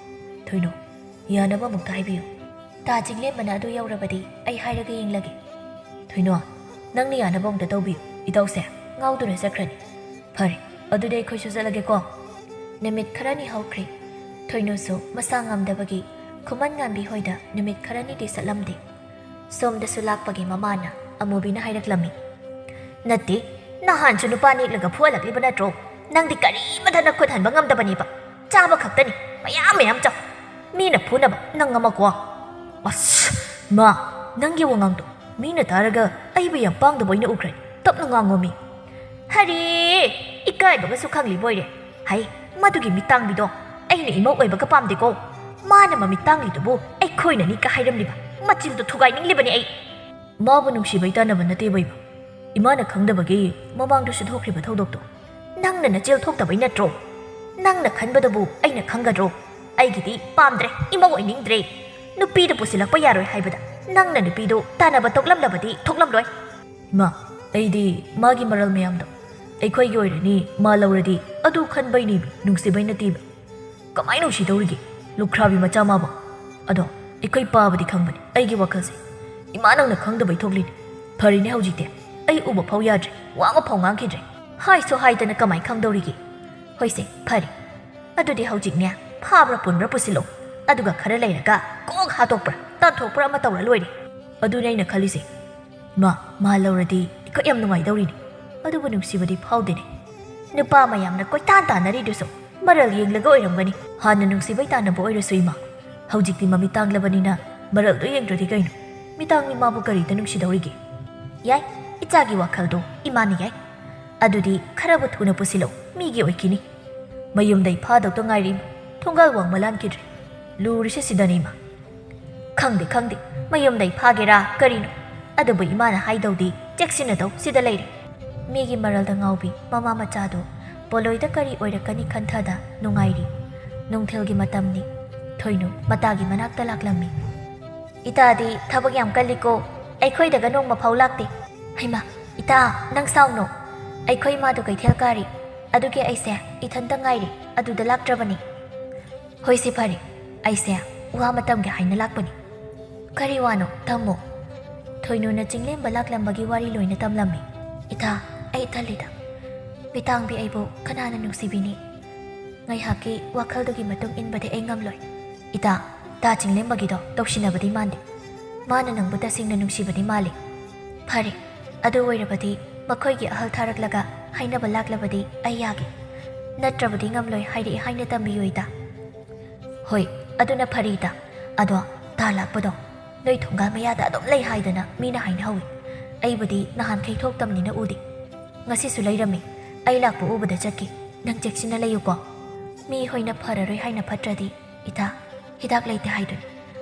ꯊꯣꯏꯅꯣ, ꯌꯥꯅꯕ ꯑꯃꯨꯛꯇ ꯍꯥꯏꯕꯤꯌꯨ꯫" ꯇꯥ ꯆꯤꯡꯂꯦꯝꯕꯅ ꯑꯗꯨ ꯌꯧꯔꯕꯗꯤ ꯑꯩ ꯍꯥꯏꯔꯒ ꯌꯦꯡꯂꯒꯦ꯫ ꯊꯣꯏꯅꯣ, ꯅꯪꯅ ꯌꯥꯅꯕ ꯑꯃꯨꯛꯇ ꯇꯧꯕꯤꯌꯨ꯫ ꯏꯇꯥꯎꯁꯦ ꯉꯥꯎꯗꯨꯅ ꯆꯠꯈ꯭ꯔꯅꯤ꯫ ꯐꯔꯦ, ꯑꯗꯨꯗꯤ ꯑꯩꯈꯣꯏꯁꯨ ꯆꯠꯂꯒꯦꯀꯣ꯫ ꯅꯨꯃꯤꯠ ꯈꯔꯅꯤ ꯍꯧꯈ꯭ꯔꯦ꯫ ꯊꯣꯏꯅꯣꯁꯨ ꯃꯁꯥ ꯉꯝꯗꯕꯒꯤ ꯈꯨꯃꯟ ꯉꯥꯟꯕꯤ ꯍꯣꯏꯗ ꯅꯨꯃꯤꯠ ꯈꯔꯅꯤꯗꯤ ꯆꯠꯂꯝꯗꯦ꯫ ꯁꯣꯝꯗꯁꯨ ꯂꯥꯛꯄꯒꯤ ꯃꯃꯥꯅ ꯑꯃꯨꯕꯤꯅ ꯍꯥꯏꯔꯛꯂꯝꯃꯤ꯫ "ꯅꯠꯇꯦ, ꯅꯍꯥꯟꯁꯨ ꯅꯨꯄꯥ ꯅꯦꯛꯂꯒ ꯐꯨꯍꯜꯂꯛꯂꯤꯕ ꯅꯠꯇ꯭ꯔꯣ? ꯅꯪꯗꯤ ꯀꯔꯤꯃꯊ ꯅꯈꯨꯠ ꯍꯟꯕ ꯉꯝꯗꯕꯅꯦꯕ꯫ ꯆꯥꯕ ꯈꯛꯇꯅꯤ, ꯃꯌꯥꯝ ꯃꯌꯥꯝ ꯆꯥꯎ꯫ ꯃꯤꯅ ꯐꯨꯅꯕ ꯅꯪ ꯑꯃꯀꯣ꯫ ꯑꯁ, ꯃꯥ, ꯅꯪꯒꯤ ꯋꯥꯉꯥꯡꯗꯣ ꯃꯤꯅ ꯇꯥꯔꯒ ꯑꯩꯕꯨ ꯌꯥꯝ ꯄꯥꯡꯗꯕ ꯑꯣꯏꯅ ꯎꯈ꯭ꯔꯅꯤ꯫ ꯇꯞꯅ ꯉꯥꯡꯉꯣꯃꯤ꯫" "ꯍꯔꯦ, ꯏꯀꯥꯏꯕꯒꯁꯨ ꯈꯪꯂꯤꯕꯣꯏꯔꯦ꯫ ꯍꯩ, ꯃꯗꯨꯒꯤ ꯃꯤꯇꯥꯡꯕꯤꯗꯣ ꯑꯩꯅ ꯏꯃꯧ ꯑꯣꯏꯕꯒ ꯄꯥꯝꯗꯦꯀꯣ꯫ ꯃꯥꯅ ꯃꯃꯤꯠ ꯇꯥꯡꯂꯤꯗꯨꯕꯨ ꯑꯩꯈꯣꯏꯅꯅꯤ ꯀ ꯍꯥꯏꯔꯝꯂꯤꯕ꯫ ꯃꯆꯤꯟꯗꯣ ꯊꯨꯒꯥꯏꯅꯤꯡꯂꯤꯕꯅꯤ ꯑꯩ꯫" "ꯃꯥꯕꯨ ꯅꯨꯡꯁꯤꯕꯩ ꯇꯥꯟꯅꯕ ꯅꯠꯇꯦꯕ ꯏꯃꯥ꯫ ꯏꯃꯥꯅ ꯈꯪꯗꯕꯒꯤ ꯃꯃꯥꯡꯗꯁꯨ ꯊꯣꯛꯈ꯭ꯔꯤꯕ ꯊꯧꯗꯣꯛꯇꯣ꯫" "ꯅꯪꯅ ꯅꯆꯤꯜ ꯊꯣꯛꯇꯕꯩ ꯅꯠꯇ꯭ꯔꯣ? ꯅꯪꯅ ꯈꯟꯕꯗꯕꯨ ꯑꯩꯅ ꯈꯪꯒꯗ꯭ꯔꯣ? ꯑꯩꯒꯤꯗꯤ ꯄꯥꯝꯗ꯭ꯔꯦ, ꯏꯃꯧ ꯑꯣꯏꯅꯤꯡꯗ꯭ꯔꯦ꯫ ꯅꯨꯄꯤꯗ ꯄꯨꯁꯤꯜꯂꯛꯄ ꯌꯥꯔꯣꯏ ꯍꯥꯏꯕꯗ ꯅꯪꯅ ꯅꯨꯄꯤꯗꯣ ꯇꯥꯟꯅꯕ ꯊꯣꯛꯂꯝꯂꯕꯗꯤ ꯊꯣꯛꯂꯝꯂꯣꯏ꯫" "ꯏꯃꯥ, ꯑꯩꯗꯤ ꯃꯥꯒꯤ ꯃꯔꯜ ꯃꯌꯥꯝꯗꯣ ꯑꯩꯈꯣꯏꯒꯤ ꯑꯣꯏꯔꯅꯤ, ꯃꯥ ꯂꯧꯔꯗꯤ ꯑꯗꯨ ꯈꯟꯕꯩꯅꯦꯕ, ꯅꯨꯡꯁꯤꯕꯩ ꯅꯠꯇꯦꯕ꯫" "ꯀꯃꯥꯏ ꯅꯨꯡꯁꯤꯗꯧꯔꯤꯒꯦ, ꯂꯨꯈ꯭ꯔꯥꯕꯤ ꯃꯆꯥ ꯃꯥꯕꯨ?" "ꯑꯗꯣ ꯑꯩꯈꯣꯏ ꯄꯥꯕꯗꯤ ꯈꯪꯕꯅꯤ ꯑꯩꯒꯤ ꯋꯥꯈꯜꯁꯦ꯫ ꯏꯃꯥ, ꯅꯪꯅ ꯈꯪꯗꯕꯩ ꯊꯣꯛꯂꯤꯅꯤ꯫ ꯐꯔꯤꯅꯦ ꯍꯧꯖꯤꯛꯇꯤ, ꯑꯩ ꯎꯕ ꯐꯥꯎ ꯌꯥꯗ꯭ꯔꯦ, ꯋꯥ ꯑꯃ ꯐꯥꯎ ꯉꯥꯡꯈꯤꯗ꯭ꯔꯦ꯫ ꯍꯥꯏꯁꯨ ꯍꯥꯏꯗꯅ ꯀꯃꯥꯏ ꯈꯪꯗꯧꯔꯤꯒꯦ?" "ꯍꯣꯏꯁꯦ, ꯐꯔꯦ꯫ ꯑꯗꯨꯗꯤ ꯍꯧꯖꯤꯛꯅꯦ ꯐꯥꯕ꯭ꯔꯥ ꯄꯨꯟꯕ꯭ꯔꯥ ꯄꯨꯁꯤꯜꯂꯣ, ꯑꯗꯨꯒ ꯈꯔ ꯂꯩꯔꯒ ꯀꯣꯛ ꯍꯥꯠꯇꯣꯛꯄ꯭ꯔꯥ ꯇꯥꯟꯊꯣꯛꯄ꯭ꯔꯥ ꯑꯃ ꯇꯧꯔ ꯂꯣꯏꯔꯦ꯫" "ꯑꯗꯨꯅꯦ ꯑꯩꯅ ꯈꯜꯂꯤꯁꯦ꯫ ꯃꯥ, ꯃꯥ ꯂꯧꯔꯗꯤ ꯑꯩꯈꯣꯏ ꯌꯥꯝ ꯅꯨꯡꯉꯥꯏꯗꯧꯔꯤꯅꯤ꯫ ꯑꯗꯨꯕꯨ ꯅꯨꯡꯁꯤꯕꯗꯤ ꯐꯥꯎꯗꯦꯅꯦ꯫" "ꯅꯨꯄꯥ ꯃꯌꯥꯝꯅ ꯀꯣꯏꯇꯥꯟ ꯇꯥꯟꯅꯔꯤꯗꯨꯁꯨ ꯃꯔꯜ ꯌꯦꯡꯂꯒ ꯑꯣꯏꯔꯝꯒꯅꯤ꯫" "ꯍꯥꯟꯅ ꯅꯨꯡꯁꯤꯕꯩ ꯇꯥꯟꯅꯕ ꯑꯣꯏꯔꯁꯨ ꯏꯃꯥ, ꯍꯧꯖꯤꯛꯇꯤ ꯃꯃꯤꯠ ꯇꯥꯡꯂꯕꯅꯤꯅ ꯃꯔꯜꯗꯣ ꯌꯦꯡꯗ꯭ꯔꯗꯤ ꯀꯩꯅꯣ? ꯃꯤꯇꯥꯡ ꯃꯤꯃꯥꯕꯨ ꯀꯔꯤꯗ ꯅꯨꯡꯁꯤꯗꯧꯔꯤꯒꯦ?" "ꯌꯥꯏ, ꯏꯆꯥꯒꯤ ꯋꯥꯈꯜꯗꯣ ꯏꯃꯥꯅ ꯌꯥꯏ꯫ ꯑꯗꯨꯗꯤ ꯈꯔꯕꯨ ꯊꯨꯅ ꯄꯨꯁꯤꯜꯂꯣ, ꯃꯤꯒꯤ ꯑꯣꯏꯈꯤꯅꯤ꯫" "ꯃꯌꯨꯝꯗꯩ ꯐꯥꯗꯧꯇ ꯉꯥꯏꯔꯤ ꯏꯃꯥ, ꯊꯣꯡꯒꯥꯜ ꯋꯥꯡꯃ ꯂꯥꯟꯈꯤꯗ꯭ꯔꯦ꯫ ꯂꯨꯔꯤꯁꯦ ꯁꯤꯗꯅꯤ ꯏꯃꯥ꯫" "ꯈꯪꯗꯦ, ꯃꯌꯨꯝꯗꯩ ꯐꯥꯒꯦꯔꯥ ꯀꯔꯤꯅꯣ, ꯑꯗꯨꯕꯨ ꯏꯃꯥꯅ ꯍꯥꯏꯗꯧꯗꯤ ꯆꯦꯛꯁꯤꯟꯅꯗꯧ ꯁꯤꯗ ꯂꯩꯔꯦ꯫" ꯃꯤꯒꯤ ꯃꯔꯜꯗ ꯉꯥꯎꯕꯤ ꯃꯃꯥ ꯃꯆꯥꯗꯣ ꯄꯣꯂꯣꯏꯗ ꯀꯔꯤ ꯑꯣꯏꯔꯛꯀꯅꯤ ꯈꯟꯊꯗ ꯅꯨꯡꯉꯥꯏꯔꯤ꯫ ꯅꯨꯡꯊꯤꯜꯒꯤ ꯃꯇꯝꯅꯤ꯫ ꯊꯣꯏꯅꯨ ꯃꯇꯥꯒꯤ ꯃꯅꯥꯛꯇ ꯂꯥꯛꯂꯝꯃꯤ꯫ "ꯏꯇꯥꯗꯤ ꯊꯕꯛ ꯌꯥꯝ ꯀꯜꯂꯤꯀꯣ, ꯑꯩꯈꯣꯏꯗꯒ ꯅꯣꯡꯃ ꯐꯥꯎ ꯂꯥꯛꯇꯦ꯫ ꯍꯩꯃꯥ, ꯏꯇꯥ, ꯅꯪ ꯁꯥꯎꯅꯣ꯫ ꯑꯩꯈꯣꯏ ꯏꯃꯥꯗꯣ ꯀꯩꯊꯦꯜ ꯀꯥꯔꯤ, ꯑꯗꯨꯒꯤ ꯑꯩꯁꯦ ꯏꯊꯟꯇ ꯉꯥꯏꯔꯤ, ꯑꯗꯨꯗ ꯂꯥꯛꯇ꯭ꯔꯕꯅꯤ꯫" "ꯍꯣꯏꯁꯦ, ꯐꯔꯦ, ꯑꯩꯁꯦ ꯋꯥ ꯃꯇꯝꯒꯤ ꯍꯥꯏꯅ ꯂꯥꯛꯄꯅꯤ꯫" "ꯀꯔꯤ ꯋꯥꯅꯣ, ꯇꯝꯃꯣ꯫" ꯊꯣꯏꯅꯨꯅ ꯆꯤꯡꯂꯦꯝꯕ ꯂꯥꯛꯂꯝꯕꯒꯤ ꯋꯥꯔꯤ ꯂꯣꯏꯅ ꯇꯝꯂꯝꯃꯤ꯫ "ꯏꯇꯥ, ꯑꯩ ꯇꯜꯂꯤꯗ꯫ ꯃꯤꯇꯥꯡꯕꯤ ꯑꯩꯕꯨ ꯀꯅꯥꯅ ꯅꯨꯡꯁꯤꯕꯤꯅꯤ?" ꯉꯥꯏꯍꯥꯛꯀꯤ ꯋꯥꯈꯜꯗꯨꯒꯤ ꯃꯇꯨꯡ ꯏꯟꯕꯗꯤ ꯑꯩ ꯉꯝꯂꯣꯏ꯫ "ꯏꯇꯥ, ꯇꯥ ꯆꯤꯡꯂꯦꯝꯕꯒꯤꯗꯣ ꯇꯧꯁꯤꯟꯅꯕꯗꯤ ꯃꯥꯟꯗꯦ꯫ ꯃꯥꯅ ꯅꯪꯕꯨ ꯇꯁꯦꯡꯅ ꯅꯨꯡꯁꯤꯕꯗꯤ ꯃꯥꯜꯂꯤ꯫" "ꯐꯔꯦ, ꯑꯗꯨ ꯑꯣꯏꯔꯕꯗꯤ ꯃꯈꯣꯏꯒꯤ ꯑꯍꯜ ꯊꯥꯔꯛꯂꯒ ꯍꯥꯏꯅꯕ ꯂꯥꯛꯂꯕꯗꯤ ꯑꯩ ꯌꯥꯒꯦ꯫ ꯅꯠꯇ꯭ꯔꯕꯗꯤ ꯉꯝꯂꯣꯏ ꯍꯥꯏꯔꯛꯏ ꯍꯥꯏꯅ ꯇꯝꯕꯤꯌꯨ, ꯏꯇꯥ꯫" "ꯍꯣꯏ, ꯑꯗꯨꯅ ꯐꯔꯦ, ꯏꯇꯥ꯫ ꯑꯗꯣ ꯇꯥ ꯂꯥꯛꯄꯗꯣ ꯅꯣꯏ ꯊꯣꯡꯒꯥꯜ ꯃꯌꯥꯗ ꯑꯗꯨꯝ ꯂꯩ ꯍꯥꯏꯗꯅ ꯃꯤꯅ ꯍꯥꯏꯅꯍꯧꯏ꯫ ꯑꯩꯕꯨꯗꯤ ꯅꯍꯥꯟꯈꯩ ꯊꯣꯛꯇꯝꯅꯤꯅ ꯎꯗꯦ꯫ ꯉꯁꯤꯁꯨ ꯂꯩꯔꯝꯃꯤ꯫ ꯑꯩ ꯂꯥꯛꯄ ꯎꯕꯗ ꯆꯠꯈꯤ꯫ ꯅꯪ ꯆꯦꯛꯁꯤꯟꯅ ꯂꯩꯌꯨꯀꯣ꯫ ꯃꯤ ꯍꯣꯏꯅ ꯐꯔꯔꯣꯏ ꯍꯥꯏꯅ ꯐꯠꯇ꯭ꯔꯗꯤ, ꯏꯇꯥ, ꯍꯤꯗꯥꯛ ꯂꯩꯇꯦ ꯍꯥꯏꯗꯨꯅꯤ꯫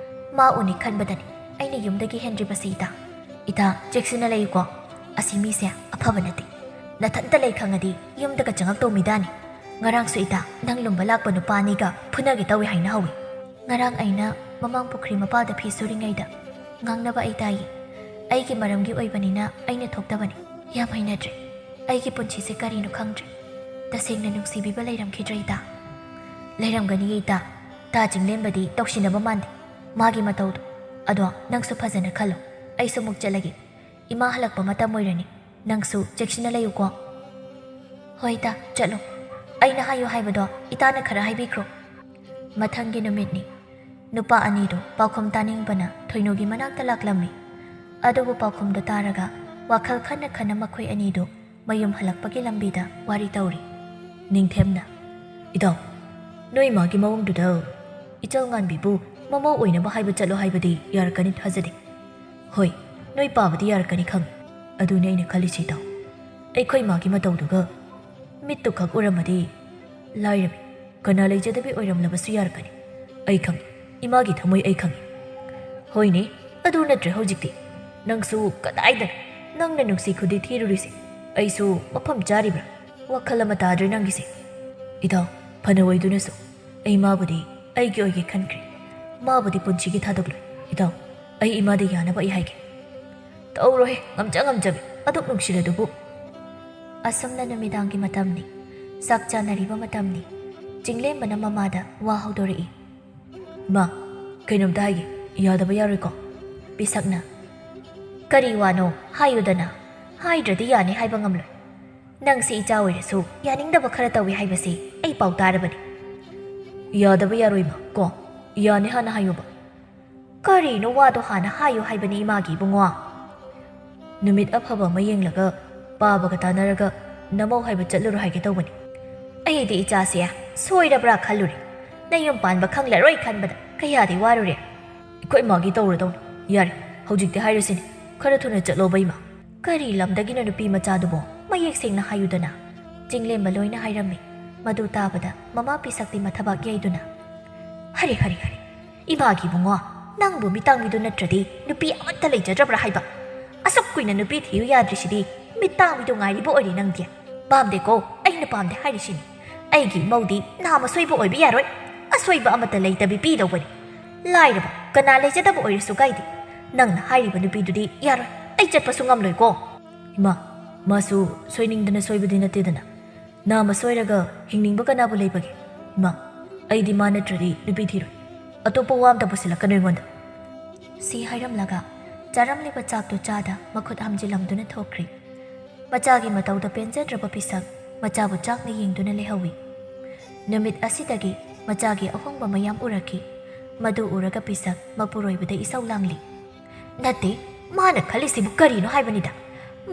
ꯃꯥ ꯎꯅꯤ ꯈꯟꯕꯗꯅꯤ ꯑꯩꯅ ꯌꯨꯝꯗꯒꯤ ꯍꯦꯟꯗ꯭ꯔꯤꯕꯁꯤ, ꯏꯇꯥ꯫ ꯏꯇꯥ, ꯆꯦꯛꯁꯤꯟꯅ ꯂꯩꯌꯨꯀꯣ꯫ ꯑꯁꯤ ꯃꯤꯁꯦ ꯑꯐꯕ ꯅꯠꯇꯦ꯫ ꯅꯊꯟꯇ ꯂꯩ ꯈꯪꯉꯗꯤ ꯌꯨꯝꯗꯒ ꯆꯪꯉꯛꯇꯧ ꯃꯤꯗꯥꯅꯤ꯫ ꯉꯔꯥꯡꯁꯨ, ꯏꯇꯥ, ꯅꯪ ꯂꯨꯝꯕ ꯂꯥꯛꯄ ꯅꯨꯄꯥ ꯑꯅꯤꯒ ꯐꯨꯅꯒꯦ ꯇꯧꯏ ꯍꯥꯏꯅꯍꯧꯏ꯫ ꯉꯔꯥꯡ ꯑꯩꯅ ꯃꯃꯥꯡ ꯄꯨꯈ꯭ꯔꯤ ꯃꯄꯥꯜꯗ ꯐꯤ ꯁꯨꯔꯤꯉꯩꯗ ꯉꯥꯡꯅꯕ ꯑꯩ ꯇꯥꯏꯌꯦ꯫ ꯑꯩꯒꯤ ꯃꯔꯝꯒꯤ ꯑꯣꯏꯕꯅꯤꯅ ꯑꯩꯅ ꯊꯣꯛꯇꯕꯅꯤ꯫ ꯌꯥꯝ ꯍꯩꯅꯗ꯭ꯔꯦ꯫ ꯑꯩꯒꯤ ꯄꯨꯟꯁꯤꯁꯦ ꯀꯔꯤꯅꯣ ꯈꯪꯗ꯭ꯔꯦ꯫ ꯇꯁꯦꯡꯅ ꯅꯨꯡꯁꯤꯕꯤꯕ ꯂꯩꯔꯝꯈꯤꯗ꯭ꯔꯦ, ꯏꯇꯥ꯫ ꯂꯩꯔꯝꯒꯅꯤꯌꯦ, ꯏꯇꯥ꯫ ꯇꯥ ꯆꯤꯡꯂꯦꯝꯕꯗꯤ ꯇꯧꯁꯤꯟꯅꯕ ꯃꯥꯟꯗꯦ꯫ ꯃꯥꯒꯤ ꯃꯇꯧꯗꯣ꯫ ꯑꯗꯣ ꯅꯪꯁꯨ ꯐꯖꯅ ꯈꯜꯂꯣ꯫ ꯑꯩꯁꯨ ꯑꯃꯨꯛ ꯆꯠꯂꯒꯦ꯫ ꯏꯃꯥ ꯍꯜꯂꯛꯄ ꯃꯇꯝ ꯑꯣꯏꯔꯅꯤ꯫ ꯅꯪꯁꯨ ꯆꯦꯛꯁꯤꯟꯅ ꯂꯩꯌꯨꯀꯣ꯫ ꯍꯣꯏ, ꯏꯇꯥ, ꯆꯠꯂꯣ꯫ ꯑꯩꯅ ꯍꯥꯏꯌꯨ ꯍꯥꯏꯕꯗꯣ ꯏꯇꯥꯅ ꯈꯔ ꯍꯥꯏꯕꯤꯈ꯭ꯔꯣ꯫ ꯃꯊꯪꯒꯤ ꯅꯨꯃꯤꯠꯅꯤ꯫ ꯅꯨꯄꯥ ꯑꯅꯤꯗꯨ ꯄꯥꯎꯈꯨꯝ ꯇꯥꯅꯤꯡꯕꯅ ꯊꯣꯏꯅꯨꯒꯤ ꯃꯅꯥꯛꯇ ꯂꯥꯛꯂꯝꯃꯤ꯫ ꯑꯗꯨꯕꯨ ꯄꯥꯎꯈꯨꯝꯗꯨ ꯇꯥꯔꯒ ꯋꯥꯈꯜ ꯈꯟꯅ ꯈꯟꯅ ꯃꯈꯣꯏ ꯑꯅꯤꯗꯨ ꯃꯌꯨꯝ ꯍꯜꯂꯛꯄꯒꯤ ꯂꯝꯕꯤꯗ ꯋꯥꯔꯤ ꯇꯧꯔꯤ꯫ ꯅꯤꯡꯊꯦꯝꯅ, "ꯏꯇꯥꯎ, ꯅꯣꯏ ꯃꯥꯒꯤ ꯃꯑꯣꯡꯗꯨꯗ ꯏꯆꯜ ꯉꯥꯟꯕꯤꯕꯨ ꯃꯃꯧ ꯑꯣꯏꯅꯕ ꯍꯥꯏꯕ ꯆꯠꯂꯣ ꯍꯥꯏꯕꯗꯤ ꯌꯥꯔꯛꯀꯅꯤ ꯊꯥꯖꯗꯦ꯫ ꯍꯣꯏ, ꯅꯣꯏ ꯄꯥꯕꯗꯤ ꯌꯥꯔꯛꯀꯅꯤ ꯈꯪꯉꯤ꯫ ꯑꯗꯨꯅꯤ ꯑꯩꯅ ꯈꯜꯂꯤꯁꯤ, ꯏꯇꯥꯎ꯫ ꯑꯩꯈꯣꯏ ꯃꯥꯒꯤ ꯃꯇꯧꯗꯨꯒ ꯃꯤꯠꯇꯨ ꯈꯛ ꯎꯔꯝꯃꯗꯤ ꯂꯥꯏꯔꯕꯤ ꯀꯅꯥ ꯂꯩꯖꯗꯕꯤ ꯑꯣꯏꯔꯝꯂꯕꯁꯨ ꯌꯥꯔꯛꯀꯅꯤ꯫ ꯑꯩ ꯈꯪꯏ, ꯏꯃꯥꯒꯤ ꯊꯃꯣꯏ ꯑꯩ ꯈꯪꯏ꯫" "ꯍꯣꯏꯅꯦ, ꯑꯗꯨ ꯅꯠꯇ꯭ꯔꯦ ꯍꯧꯖꯤꯛꯇꯤ꯫ ꯅꯪꯁꯨ ꯀꯗꯥꯏꯗꯅꯣ ꯅꯪꯅ ꯅꯨꯡꯁꯤ ꯈꯨꯗꯤ ꯊꯤꯔꯨꯔꯤꯁꯦ? ꯑꯩꯁꯨ ꯃꯐꯝ ꯆꯥꯔꯤꯕ꯭ꯔꯥ? ꯋꯥꯈꯜ ꯑꯃ ꯇꯥꯗ꯭ꯔꯦ ꯅꯪꯒꯤꯁꯦ꯫" "ꯏꯇꯥꯎ, ꯐꯅ ꯑꯣꯏꯗꯨꯅꯁꯨ ꯑꯩ ꯃꯥꯕꯨꯗꯤ ꯑꯩꯒꯤ ꯑꯣꯏꯒꯦ ꯈꯟꯈ꯭ꯔꯦ꯫ ꯃꯥꯕꯨꯗꯤ ꯄꯨꯟꯁꯤꯒꯤ ꯊꯥꯗꯣꯛꯂꯣꯏ꯫ ꯏꯇꯥꯎ, ꯑꯩ ꯏꯃꯥꯗ ꯌꯥꯅꯕ ꯑꯩ ꯍꯥꯏꯒꯦ꯫ ꯇꯧꯔꯣꯏꯍꯦ, ꯉꯝꯖ ꯉꯝꯖꯕꯤ, ꯑꯗꯨꯛ ꯅꯨꯡꯁꯤꯔꯗꯨꯕꯨ꯫ ꯑꯁꯨꯝꯅ ꯅꯨꯃꯤꯗꯥꯡꯒꯤ ꯃꯇꯝꯅꯤ꯫ ꯆꯥꯛ ꯆꯥꯅꯔꯤꯕ ꯃꯇꯝꯅꯤ꯫ ꯆꯤꯡꯂꯦꯝꯕꯅ ꯃꯃꯥꯗ ꯋꯥ ꯍꯧꯗꯣꯔꯛꯏ꯫ ꯃꯥ, ꯀꯩꯅꯣꯝꯇ ꯍꯥꯏꯒꯦ, ꯌꯥꯗꯕ ꯌꯥꯔꯣꯏꯀꯣ? ꯄꯤꯁꯛꯅ, ꯀꯔꯤ ꯋꯥꯅꯣ? ꯍꯥꯏꯌꯨꯗꯅ꯫ ꯍꯥꯏꯗ꯭ꯔꯗꯤ ꯌꯥꯅꯤ ꯍꯥꯏꯕ ꯉꯝꯂꯣꯏ꯫ ꯅꯪꯁꯤ ꯏꯆꯥ ꯑꯣꯏꯔꯁꯨ ꯌꯥꯅꯤꯡꯗꯕ ꯈꯔ ꯇꯧꯏ ꯍꯥꯏꯕꯁꯤ ꯑꯩ ꯄꯥꯎ ꯇꯥꯔꯕꯅꯤ꯫ ꯌꯥꯗꯕ ꯌꯥꯔꯣꯏ ꯃꯥ, ꯀꯣ? ꯌꯥꯅꯤ ꯍꯥꯟꯅ ꯍꯥꯏꯌꯨꯕ꯫ ꯀꯔꯤꯅꯣ ꯋꯥꯗꯣ ꯍꯥꯟꯅ ꯍꯥꯏꯌꯨ ꯍꯥꯏꯕꯅꯤ ꯏꯃꯥꯒꯤ ꯏꯕꯨꯡꯉꯣ꯫ ꯅꯨꯃꯤꯠ ꯑꯐꯕ ꯑꯃ ꯌꯦꯡꯂꯒ ꯄꯥꯕꯒ ꯇꯥꯟꯅꯔꯒ ꯅꯃꯧ ꯍꯥꯏꯕ ꯆꯠꯂꯨꯔꯣ ꯍꯥꯏꯒꯦ ꯇꯧꯕꯅꯤ꯫ ꯑꯩꯗꯤ ꯏꯆꯥꯁꯦ ꯁꯣꯏꯔꯕ꯭ꯔꯥ ꯈꯜꯂꯨꯔꯦ꯫ ꯅꯌꯨꯝ ꯄꯥꯟꯕ ꯈꯪꯂꯔꯣꯏ ꯈꯟꯕꯗ ꯀꯌꯥꯗꯤ ꯋꯥꯔꯨꯔꯦ꯫ ꯑꯩꯈꯣꯏ ꯃꯥꯒꯤ ꯇꯧꯔꯗꯧꯅꯤ꯫ ꯌꯥꯔꯦ, ꯍꯧꯖꯤꯛꯇꯤ ꯍꯥꯏꯔꯁꯤꯅꯦ꯫ ꯈꯔ ꯊꯨꯅ ꯆꯠꯂꯣꯕ ꯏꯃꯥ꯫ ꯀꯔꯤ ꯂꯝꯗꯒꯤꯅꯣ ꯅꯨꯄꯤ ꯃꯆꯥꯗꯨꯕꯣ? ꯃꯌꯦꯛ ꯁꯦꯡꯅ ꯍꯥꯏꯌꯨꯗꯅ꯫ ꯆꯤꯡꯂꯦꯝꯕ ꯂꯣꯏꯅ ꯍꯥꯏꯔꯝꯃꯤ꯫ ꯃꯗꯨ ꯇꯥꯕꯗ ꯃꯃꯥ ꯄꯤꯁꯛꯇꯤ ꯃꯊꯕꯥꯛ ꯌꯩꯗꯨꯅ, ꯍꯔꯦ, ꯍꯔꯦ, ꯍꯔꯦ꯫ ꯏꯃꯥꯒꯤ ꯏꯕꯨꯡꯉꯣ, ꯅꯪꯕꯨ ꯃꯤꯇꯥꯡꯕꯤꯗꯨ ꯅꯠꯇ꯭ꯔꯗꯤ ꯅꯨꯄꯤ ꯑꯃꯠꯇ ꯂꯩꯖꯗ꯭ꯔꯕ꯭ꯔꯥ ꯍꯥꯏꯕ? ꯑꯁꯨꯛ ꯀꯨꯏꯅ ꯅꯨꯄꯤ ꯊꯤꯌꯨ ꯌꯥꯗ꯭ꯔꯤꯁꯤꯗꯤ ꯃꯤꯇꯥꯡꯕꯤꯗꯨ ꯉꯥꯏꯔꯤꯕ ꯑꯣꯏꯔꯦ ꯅꯪꯗꯤ꯫ ꯄꯥꯝꯗꯦꯀꯣ, ꯑꯩꯅ ꯄꯥꯝꯗꯦ ꯍꯥꯏꯔꯤꯁꯤꯅꯤ꯫ ꯑꯩꯒꯤ ꯏꯃꯧꯗꯤ ꯅꯥꯝ ꯑꯁꯣꯏꯕ ꯑꯣꯏꯕ ꯌꯥꯔꯣꯏ꯫ ꯑꯁꯣꯏꯕ ꯑꯃꯠꯇ ꯂꯩꯇꯕꯤ ꯄꯤꯗꯧꯕꯅꯤ꯫ ꯂꯥꯏꯔꯕ ꯀꯅꯥ ꯂꯩꯖꯗꯕ ꯑꯣꯏꯔꯁꯨ ꯀꯥꯏꯗꯦ꯫ ꯅꯪꯅ ꯍꯥꯏꯔꯤꯕ ꯅꯨꯄꯤꯗꯨꯗꯤ ꯌꯥꯔꯣꯏ꯫ ꯑꯩ ꯆꯠꯄꯁꯨ ꯉꯝꯂꯣꯏꯀꯣ꯫ ꯏꯃꯥ, ꯃꯥꯁꯨ ꯁꯣꯏꯅꯤꯡꯗꯅ ꯁꯣꯏꯕꯗꯤ ꯅꯠꯇꯦꯗꯅ꯫ ꯅꯥꯝꯃ ꯁꯣꯏꯔꯒ ꯍꯤꯡꯅꯤꯡꯕ ꯀꯅꯥꯕꯨ ꯂꯩꯕꯒꯦ? ꯏꯃꯥ, ꯑꯩꯗꯤ ꯃꯥ ꯅꯠꯇ꯭ꯔꯗꯤ ꯅꯨꯄꯤ ꯊꯤꯔꯣꯏ꯫ ꯑꯇꯣꯞꯄ ꯋꯥ ꯑꯝꯇ ꯄꯨꯁꯤꯜꯂꯛꯀꯅꯨ ꯑꯩꯉꯣꯟꯗ꯫ ꯁꯤ ꯍꯥꯏꯔꯝꯂꯒ ꯆꯥꯔꯝꯂꯤꯕ ꯆꯥꯛꯇꯨ ꯆꯥꯗ ꯃꯈꯨꯠ ꯍꯥꯝꯖꯤꯜꯂꯝꯗꯨꯅ ꯊꯣꯛꯈ꯭ꯔꯤ꯫ ꯃꯆꯥꯒꯤ ꯃꯇꯧꯗ ꯄꯦꯟꯖꯗ꯭ꯔꯕ ꯄꯤꯁꯛ ꯃꯆꯥꯕꯨ ꯆꯥꯛꯅ ꯌꯦꯡꯗꯨꯅ ꯂꯩꯍꯧꯏ꯫ ꯅꯨꯃꯤꯠ ꯑꯁꯤꯗꯒꯤ ꯃꯆꯥꯒꯤ ꯑꯍꯣꯡꯕ ꯃꯌꯥꯝ ꯎꯔꯛꯈꯤ꯫ ꯃꯗꯨ ꯎꯔꯒ ꯄꯤꯁꯛ ꯃꯄꯨꯔꯣꯏꯕꯗ ꯏꯁꯧ ꯂꯥꯡꯂꯤ꯫ ꯅꯠꯇꯦ, ꯃꯥꯅ ꯈꯜꯂꯤꯁꯤꯕꯨ ꯀꯔꯤꯅꯣ ꯍꯥꯏꯕꯅꯤꯗ?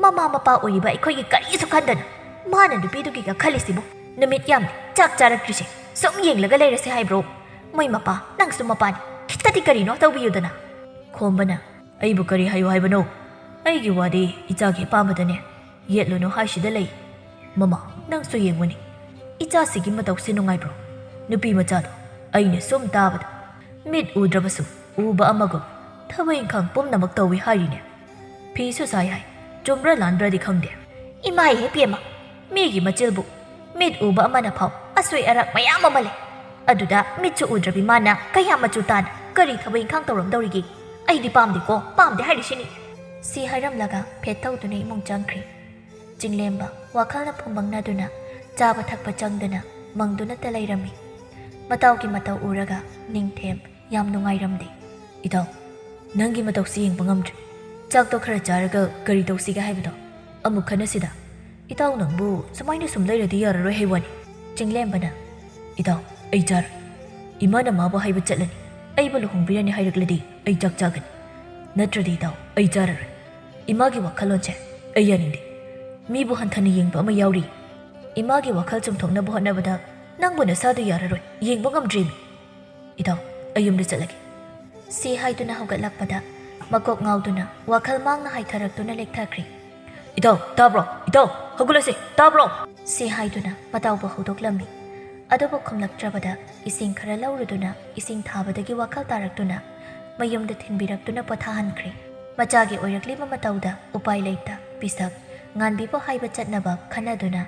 ꯃꯃꯥ ꯃꯄꯥ ꯑꯣꯏꯔꯤꯕ ꯑꯩꯈꯣꯏꯒꯤ ꯀꯔꯤꯁꯨ ꯈꯟꯗꯅ ꯃꯥꯅ ꯅꯨꯄꯤꯗꯨꯒꯤꯒ ꯈꯜꯂꯤꯁꯤꯕꯨ? ꯅꯨꯃꯤꯠ ꯌꯥꯝꯅ ꯆꯥꯛ ꯆꯥꯔꯛꯇ꯭ꯔꯤꯁꯦ꯫ ꯁꯨꯝ ꯌꯦꯡꯂꯒ ꯂꯩꯔꯁꯦ ꯍꯥꯏꯕ꯭ꯔꯣ? ꯃꯣꯏ ꯃꯄꯥ, ꯅꯪꯁꯨ ꯃꯄꯥꯅꯤ꯫ ꯈꯤꯇꯗꯤ ꯀꯔꯤꯅꯣ ꯇꯧꯕꯤꯌꯨꯗꯅ꯫ ꯈꯣꯝꯕꯅ, ꯑꯩꯕꯨ ꯀꯔꯤ ꯍꯥꯏꯌꯨ ꯍꯥꯏꯕꯅꯣ? ꯑꯩꯒꯤ ꯋꯥꯗꯤ ꯏꯆꯥꯒꯤ ꯑꯄꯥꯝꯕꯗꯅꯦ꯫ ꯌꯦꯠꯂꯨꯅꯨ ꯍꯥꯏꯁꯤꯗ ꯂꯩ꯫ ꯃꯃꯥ, ꯅꯪꯁꯨ ꯌꯦꯡꯉꯨꯅꯦ꯫ ꯏꯆꯥꯁꯤꯒꯤ ꯃꯇꯧꯁꯤ ꯅꯨꯡꯉꯥꯏꯕ꯭ꯔꯣ? ꯅꯨꯄꯤ ꯃꯆꯥꯗꯣ ꯑꯩꯅ ꯁꯨꯝ ꯇꯥꯕꯗ ꯃꯤꯠ ꯎꯗ꯭ꯔꯕꯁꯨ ꯎꯕ ꯑꯃꯒꯨꯝ ꯊꯕꯛ ꯏꯪꯈꯥꯡ ꯄꯨꯝꯅꯃꯛ ꯇꯧꯏ ꯍꯥꯏꯔꯤꯅꯦ꯫ ꯐꯤꯁꯨ ꯁꯥꯏ ꯍꯥꯏ꯫ ꯆꯨꯝꯕ꯭ꯔꯥ ꯂꯥꯟꯕ꯭ꯔꯥꯗꯤ ꯈꯪꯗꯦ꯫ ꯏꯃꯥꯏ ꯍꯦ ꯄꯦꯝꯃ, ꯃꯤꯒꯤ ꯃꯆꯤꯜꯕꯨ ꯃꯤꯠ ꯎꯕ ꯑꯃꯅ ꯐꯥꯎ ꯑꯁꯣꯏ ꯑꯔꯥꯛ ꯃꯌꯥꯝ ꯑꯃ ꯂꯩ꯫ ꯑꯗꯨꯗ ꯃꯤꯠꯁꯨ ꯎꯗ꯭ꯔꯕꯤ ꯃꯥꯅ ꯀꯌꯥꯝ ꯃꯆꯨ ꯇꯥꯅ ꯀꯔꯤ ꯊꯕꯛ ꯏꯪꯈꯥꯡ ꯇꯧꯔꯝꯗꯧꯔꯤꯒꯦ? ꯑꯩꯗꯤ ꯄꯥꯝꯗꯦꯀꯣ, ꯄꯥꯝꯗꯦ ꯍꯥꯏꯔꯤꯁꯤꯅꯤ꯫ ꯁꯤ ꯍꯥꯏꯔꯝꯂꯒ ꯐꯦꯠ ꯇꯧꯗꯨꯅ ꯏꯃꯨꯡ ꯆꯪꯈ꯭ꯔꯦ꯫ ꯆꯤꯡꯂꯦꯝꯕ ꯋꯥꯈꯜꯅ ꯐꯨꯝꯕꯪꯅꯗꯨꯅ ꯆꯥꯕ ꯊꯛꯄ ꯆꯪꯗꯅ ꯃꯪꯗꯨꯅꯇ ꯂꯩꯔꯝꯃꯤ꯫ ꯃꯇꯥꯎꯒꯤ ꯃꯇꯧ ꯎꯔꯒ ꯅꯤꯡꯊꯦꯝ ꯌꯥꯝ ꯅꯨꯡꯉꯥꯏꯔꯝꯗꯦ꯫ "ꯏꯇꯥꯎ, ꯅꯪꯒꯤ ꯃꯇꯧꯁꯤ ꯌꯦꯡꯕ ꯉꯝꯗ꯭ꯔꯦ꯫ ꯆꯥꯛꯇꯣ ꯈꯔ ꯆꯥꯔꯒ ꯀꯔꯤ ꯇꯧꯁꯤꯒꯦ ꯍꯥꯏꯕꯗꯣ ꯑꯃꯨꯛ ꯈꯟꯅꯁꯤꯗ꯫ ꯏꯇꯥꯎ ꯅꯪꯕꯨ ꯁꯨꯃꯥꯏꯅ ꯁꯨꯝ ꯂꯩꯔꯗꯤ ꯌꯥꯔꯔꯣꯏ ꯍꯥꯏ ꯋꯥꯅꯤ꯫" ꯆꯤꯡꯂꯦꯝꯕꯅ, "ꯏꯇꯥꯎ, ꯑꯩ ꯆꯥꯔꯣꯏ꯫ ꯏꯃꯥꯅ ꯃꯥꯕꯨ ꯍꯥꯏꯕ ꯆꯠꯂꯅꯤ꯫ ꯑꯩꯕꯨ ꯂꯨꯍꯣꯡꯕꯤꯔꯅꯤ ꯍꯥꯏꯔꯛꯂꯗꯤ ꯑꯩ ꯆꯥꯛ ꯆꯥꯒꯅꯤ꯫ ꯅꯠꯇ꯭ꯔꯗꯤ ꯏꯇꯥꯎ, ꯑꯩ ꯆꯥꯔꯔꯣꯏ꯫ ꯏꯃꯥꯒꯤ ꯋꯥꯈꯜꯂꯣꯟꯁꯦ ꯑꯩ ꯌꯥꯅꯤꯡꯗꯦ꯫ ꯃꯤꯕꯨ ꯍꯟꯊꯅ ꯌꯦꯡꯕ ꯑꯃ ꯌꯥꯎꯔꯤ꯫ ꯏꯃꯥꯒꯤ ꯋꯥꯈꯜ ꯆꯨꯝꯊꯣꯛꯅꯕ ꯍꯣꯠꯅꯕꯗ ꯅꯪꯕꯨ ꯅꯁꯥꯗꯨ ꯌꯥꯔꯔꯣꯏ, ꯌꯦꯡꯕ ꯉꯝꯗ꯭ꯔꯦꯃꯤ꯫ ꯏꯇꯥꯎ, ꯑꯩ ꯌꯨꯝꯗ ꯆꯠꯂꯒꯦ꯫" ꯁꯤ ꯍꯥꯏꯗꯨꯅ ꯍꯧꯒꯠꯂꯛꯄꯗ ꯃꯀꯣꯛ ꯉꯥꯎꯗꯨꯅ ꯋꯥꯈꯜ ꯃꯥꯡꯅ ꯍꯥꯏꯊꯔꯛꯇꯨꯅ ꯂꯦꯛꯊꯈ꯭ꯔꯦ꯫ "ꯏꯇꯥꯎ, ꯇꯥꯕ꯭ꯔꯣ? ꯏꯇꯥꯎ, ꯍꯧꯒꯠꯂꯁꯦ, ꯇꯥꯕ꯭ꯔꯣ?" ꯁꯤ ꯍꯥꯏꯗꯨꯅ ꯃꯇꯥꯎꯕꯨ ꯍꯧꯗꯣꯛꯂꯝꯃꯤ꯫ ꯑꯗꯨꯕꯨ ꯈꯨꯝꯂꯛꯇ꯭ꯔꯕꯗ ꯏꯁꯤꯡ ꯈꯔ ꯂꯧꯔꯨꯗꯨꯅ ꯏꯁꯤꯡ ꯊꯥꯕꯗꯒꯤ ꯋꯥꯈꯜ ꯇꯥꯔꯛꯇꯨꯅ ꯃꯌꯨꯝꯗ ꯊꯤꯟꯕꯤꯔꯛꯇꯨꯅ ꯄꯣꯊꯥꯍꯟꯈ꯭ꯔꯦ꯫ ꯃꯆꯥꯒꯤ ꯑꯣꯏꯔꯛꯂꯤꯕ ꯃꯇꯧꯗ ꯎꯄꯥꯏ ꯂꯩꯇ ꯄꯤꯁꯛ ꯉꯥꯟꯕꯤꯕꯨ ꯍꯥꯏꯕ ꯆꯠꯅꯕ ꯈꯟꯅꯗꯨꯅ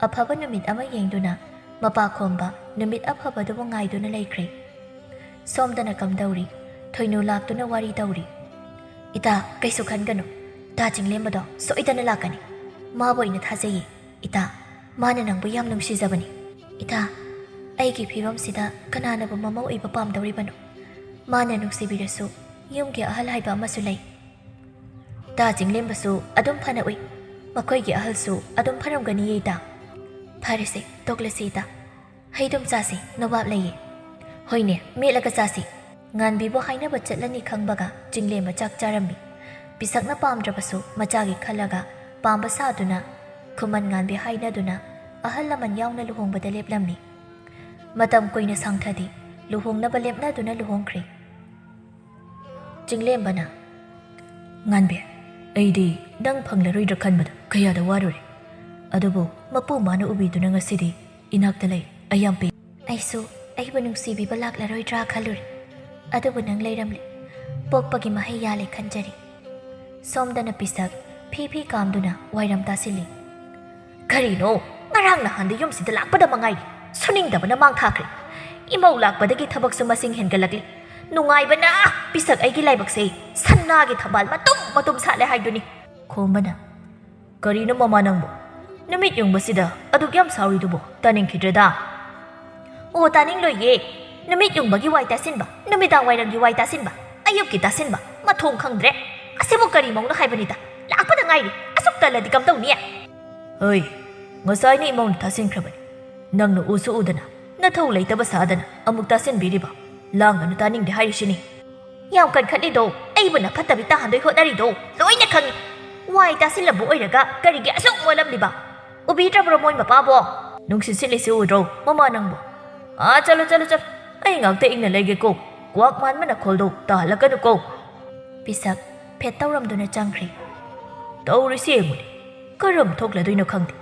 ꯑꯐꯕ ꯅꯨꯃꯤꯠ ꯑꯃ ꯌꯦꯡꯗꯨꯅ ꯃꯄꯥ ꯈꯣꯝꯕ ꯅꯨꯃꯤꯠ ꯑꯐꯕꯗꯨꯕꯨ ꯉꯥꯏꯗꯨꯅ ꯂꯩꯈ꯭ꯔꯦ꯫ ꯁꯣꯝꯗꯅ ꯀꯝꯗꯧꯔꯤ? ꯊꯣꯏꯅꯨ ꯂꯥꯛꯇꯨꯅ ꯋꯥꯔꯤ ꯇꯧꯔꯤ꯫ "ꯏꯇꯥ, ꯀꯩꯁꯨ ꯈꯟꯒꯅꯨ꯫ ꯇꯥ ꯆꯤꯡꯂꯦꯝꯕꯗꯣ ꯁꯣꯏꯗꯅ ꯂꯥꯛꯀꯅꯤ꯫ ꯃꯥꯕꯨ ꯑꯩꯅ ꯊꯥꯖꯩꯌꯦ꯫ ꯏꯇꯥ, ꯃꯥꯅ ꯅꯪꯕꯨ ꯌꯥꯝ ꯅꯨꯡꯁꯤꯖꯕꯅꯤ꯫" "ꯏꯇꯥ, ꯑꯩꯒꯤ ꯐꯤꯕꯝꯁꯤꯗ ꯀꯅꯥꯅꯕꯨ ꯃꯃꯧ ꯑꯣꯏꯕ ꯄꯥꯝꯗꯧꯔꯤꯕꯅꯣ? ꯃꯥꯅ ꯅꯨꯡꯁꯤꯕꯤꯔꯁꯨ ꯌꯨꯝꯒꯤ ꯑꯍꯜ ꯍꯥꯏꯕ ꯑꯃꯁꯨ ꯂꯩ꯫ ꯇꯥ ꯆꯤꯡꯂꯦꯝꯕꯁꯨ ꯑꯗꯨꯝ ꯐꯅ ꯎꯏ꯫ ꯃꯈꯣꯏꯒꯤ ꯑꯍꯜꯁꯨ ꯑꯗꯨꯝ ꯐꯔꯝꯒꯅꯤꯌꯦ ꯏꯇꯥ꯫" "ꯐꯔꯦꯁꯦ, ꯇꯣꯛꯂꯁꯤ ꯏꯇꯥ꯫ ꯍꯩꯗꯨꯝ ꯆꯥꯁꯤ, ꯅꯣꯕꯥꯞ ꯂꯩꯌꯦ꯫" "ꯍꯣꯏꯅꯦ, ꯃꯦꯠꯂꯒ ꯆꯥꯁꯤ꯫" ꯉꯥꯟꯕꯤꯕꯨ ꯍꯥꯏꯅꯕ ꯆꯠꯂꯅꯤ ꯈꯪꯕꯒ ꯆꯤꯡꯂꯦꯝꯕ ꯆꯥꯛ ꯆꯥꯔꯝꯃꯤ꯫ ꯄꯤꯁꯛꯅ ꯄꯥꯝꯗ꯭ꯔꯕꯁꯨ ꯃꯆꯥꯒꯤ ꯈꯜꯂꯒ ꯄꯥꯝꯕ ꯁꯥꯗꯨꯅ ꯈꯨꯃꯟ ꯉꯥꯟꯕꯤ ꯍꯥꯏꯅꯗꯨꯅ ꯑꯍꯜ ꯂꯃꯟ ꯌꯥꯎꯅ ꯂꯨꯍꯣꯡꯕꯗ ꯂꯦꯞꯂꯝꯃꯤ꯫ ꯃꯇꯝ ꯀꯨꯏꯅ ꯁꯥꯡꯊꯗꯦ, ꯂꯨꯍꯣꯡꯅꯕ ꯂꯦꯞꯅꯗꯨꯅ ꯂꯨꯍꯣꯡꯈ꯭ꯔꯦ꯫ ꯆꯤꯡꯂꯦꯝꯕꯅ, "ꯉꯥꯟꯕꯤ, ꯑꯩꯗꯤ ꯅꯪ ꯐꯪꯂꯔꯣꯏꯗ꯭ꯔꯥ ꯈꯟꯕꯗ ꯀꯌꯥꯗ ꯋꯥꯔꯨꯔꯦ꯫ ꯑꯗꯨꯕꯨ ꯃꯄꯨ ꯃꯥꯅ ꯎꯕꯤꯗꯨꯅ ꯉꯁꯤꯗꯤ ꯏꯅꯥꯛꯇ ꯂꯩ꯫ ꯑꯩ ꯌꯥꯝ ꯄꯦ-" "ꯑꯩꯁꯨ ꯑꯩꯕꯨ ꯅꯨꯡꯁꯤꯕꯤꯕ ꯂꯥꯛꯂꯔꯣꯏꯗ꯭ꯔꯥ ꯈꯜꯂꯨꯔꯦ꯫ ꯑꯗꯨꯕꯨ ꯅꯪ ꯂꯩꯔꯝꯂꯦ꯫ ꯄꯣꯛꯄꯒꯤ ꯃꯍꯩ ꯌꯥꯜꯂꯦ ꯈꯟꯖꯔꯤ꯫" ꯁꯣꯝꯗꯅ ꯄꯤꯁꯛ ꯐꯤ ꯐꯤ ꯀꯥꯝꯗꯨꯅ ꯋꯥꯏꯔꯝ ꯇꯥꯁꯤꯜꯂꯤ꯫ "ꯀꯔꯤꯅꯣ? ꯉꯔꯥꯡ ꯅꯍꯥꯟꯗ ꯌꯨꯝꯁꯤꯗ ꯂꯥꯛꯄꯗ ꯃꯉꯥꯏꯔꯤ꯫ ꯁꯨꯅꯤꯡꯗꯕꯅ ꯃꯥꯡ ꯊꯥꯈ꯭ꯔꯦ꯫ ꯏꯃꯧ ꯂꯥꯛꯄꯗꯒꯤ ꯊꯕꯛꯁꯨ ꯃꯁꯤꯡ ꯍꯦꯟꯒꯠꯂꯛꯂꯤ꯫ ꯅꯨꯡꯉꯥꯏꯕꯅ ꯄꯤꯁꯛ ꯑꯩꯒꯤ ꯂꯥꯏꯕꯛꯁꯦ ꯁꯅꯥꯒꯤ ꯊꯝꯕꯥꯜ ꯃꯇꯨꯝ ꯃꯇꯨꯝ ꯁꯥꯠꯂꯦ ꯍꯥꯏꯗꯨꯅꯤ꯫ ꯈꯣꯝꯕꯅ, "ꯀꯔꯤꯅꯣ ꯃꯃꯥ ꯅꯪꯕꯨ? ꯅꯨꯃꯤꯠ ꯌꯨꯡꯕꯁꯤꯗ ꯑꯗꯨꯛ ꯌꯥꯝ ꯁꯥꯎꯔꯤꯗꯨꯕꯨ? ꯇꯥꯅꯤꯡꯈꯤꯗ꯭ꯔꯦꯗ꯫" "ꯑꯣ, ꯇꯥꯅꯤꯡꯂꯣꯏꯌꯦ꯫ ꯅꯨꯃꯤꯠ ꯌꯨꯡꯕꯒꯤ ꯋꯥꯏ ꯇꯥꯁꯤꯟꯕ, ꯅꯨꯃꯤꯗꯥꯡ ꯋꯥꯏꯔꯝꯒꯤ ꯋꯥꯏ ꯇꯥꯁꯤꯟꯕ, ꯑꯌꯨꯛꯀꯤ ꯇꯥꯁꯤꯟꯕ, ꯃꯊꯣꯡ ꯈꯪꯗ꯭ꯔꯦ꯫ ꯑꯁꯤꯕꯨ ꯀꯔꯤ ꯃꯧꯅꯣ ꯍꯥꯏꯕꯅꯤꯗ? ꯂꯥꯛꯄꯗ ꯉꯥꯏꯔꯤ, ꯑꯁꯨꯛ ꯇꯜꯂꯗꯤ ꯀꯝꯗꯧꯅꯤ?" "ꯍꯩ, ꯉꯁꯥꯏꯅ ꯏꯃꯧꯅ ꯇꯥꯁꯤꯟꯈ꯭ꯔꯕꯅꯤ꯫ ꯅꯪꯅ ꯎꯁꯨ ꯎꯗꯅ, ꯅꯊꯧ ꯂꯩꯇꯕ ꯁꯥꯗꯅ ꯑꯃꯨꯛ ꯇꯥꯁꯤꯟꯕꯤꯔꯤꯕ? ꯂꯥꯡꯒꯅꯨ, ꯇꯥꯅꯤꯡꯗꯦ ꯍꯥꯏꯔꯤꯁꯤꯅꯤ꯫" "ꯌꯥꯝ ꯀꯟꯈꯠꯂꯤꯗꯣ, ꯑꯩꯕꯨ ꯅꯐꯠꯇꯕꯤ ꯇꯥꯍꯟꯗꯣꯏ ꯍꯣꯠꯅꯔꯤꯗꯣ ꯂꯣꯏꯅ ꯈꯪꯉꯤ꯫ ꯋꯥꯏ ꯇꯥꯁꯤꯜꯂꯝꯕ ꯑꯣꯏꯔꯒ ꯀꯔꯤꯒꯤ ꯑꯁꯨꯛ ꯃꯣꯜꯂꯝꯂꯤꯕ? ꯎꯕꯤꯗ꯭ꯔꯕ꯭ꯔꯣ ꯃꯣꯏ ꯃꯄꯥꯕꯣ?" "ꯅꯨꯡꯁꯤꯠ ꯁꯤꯠꯂꯤꯁꯤ ꯎꯗ꯭ꯔꯣ, ꯃꯃꯥ ꯅꯪꯕꯨ?" "ꯑꯥ, ꯆꯠꯂꯣ, ꯆꯠꯂꯣ, ꯆꯠꯂꯣ꯫ ꯑꯩ ꯉꯥꯛꯇ ꯏꯪꯅ ꯂꯩꯒꯦꯀꯣ꯫ ꯀ꯭ꯋꯥꯛ ꯃꯥꯟꯕ ꯅꯈꯣꯜꯗꯣ ꯇꯥꯍꯜꯂꯛꯀꯅꯨꯀꯣ꯫" ꯄꯤꯁꯛ ꯐꯦꯠ ꯇꯧꯔꯝꯗꯨꯅ ꯆꯪꯈ꯭ꯔꯦ꯫ "ꯇꯧꯔꯤꯁꯤ ꯌꯦꯡꯉꯨꯅꯦ, ꯀꯔꯝ ꯊꯣꯛꯂꯗꯣꯏꯅꯣ ꯈꯪꯗꯦ꯫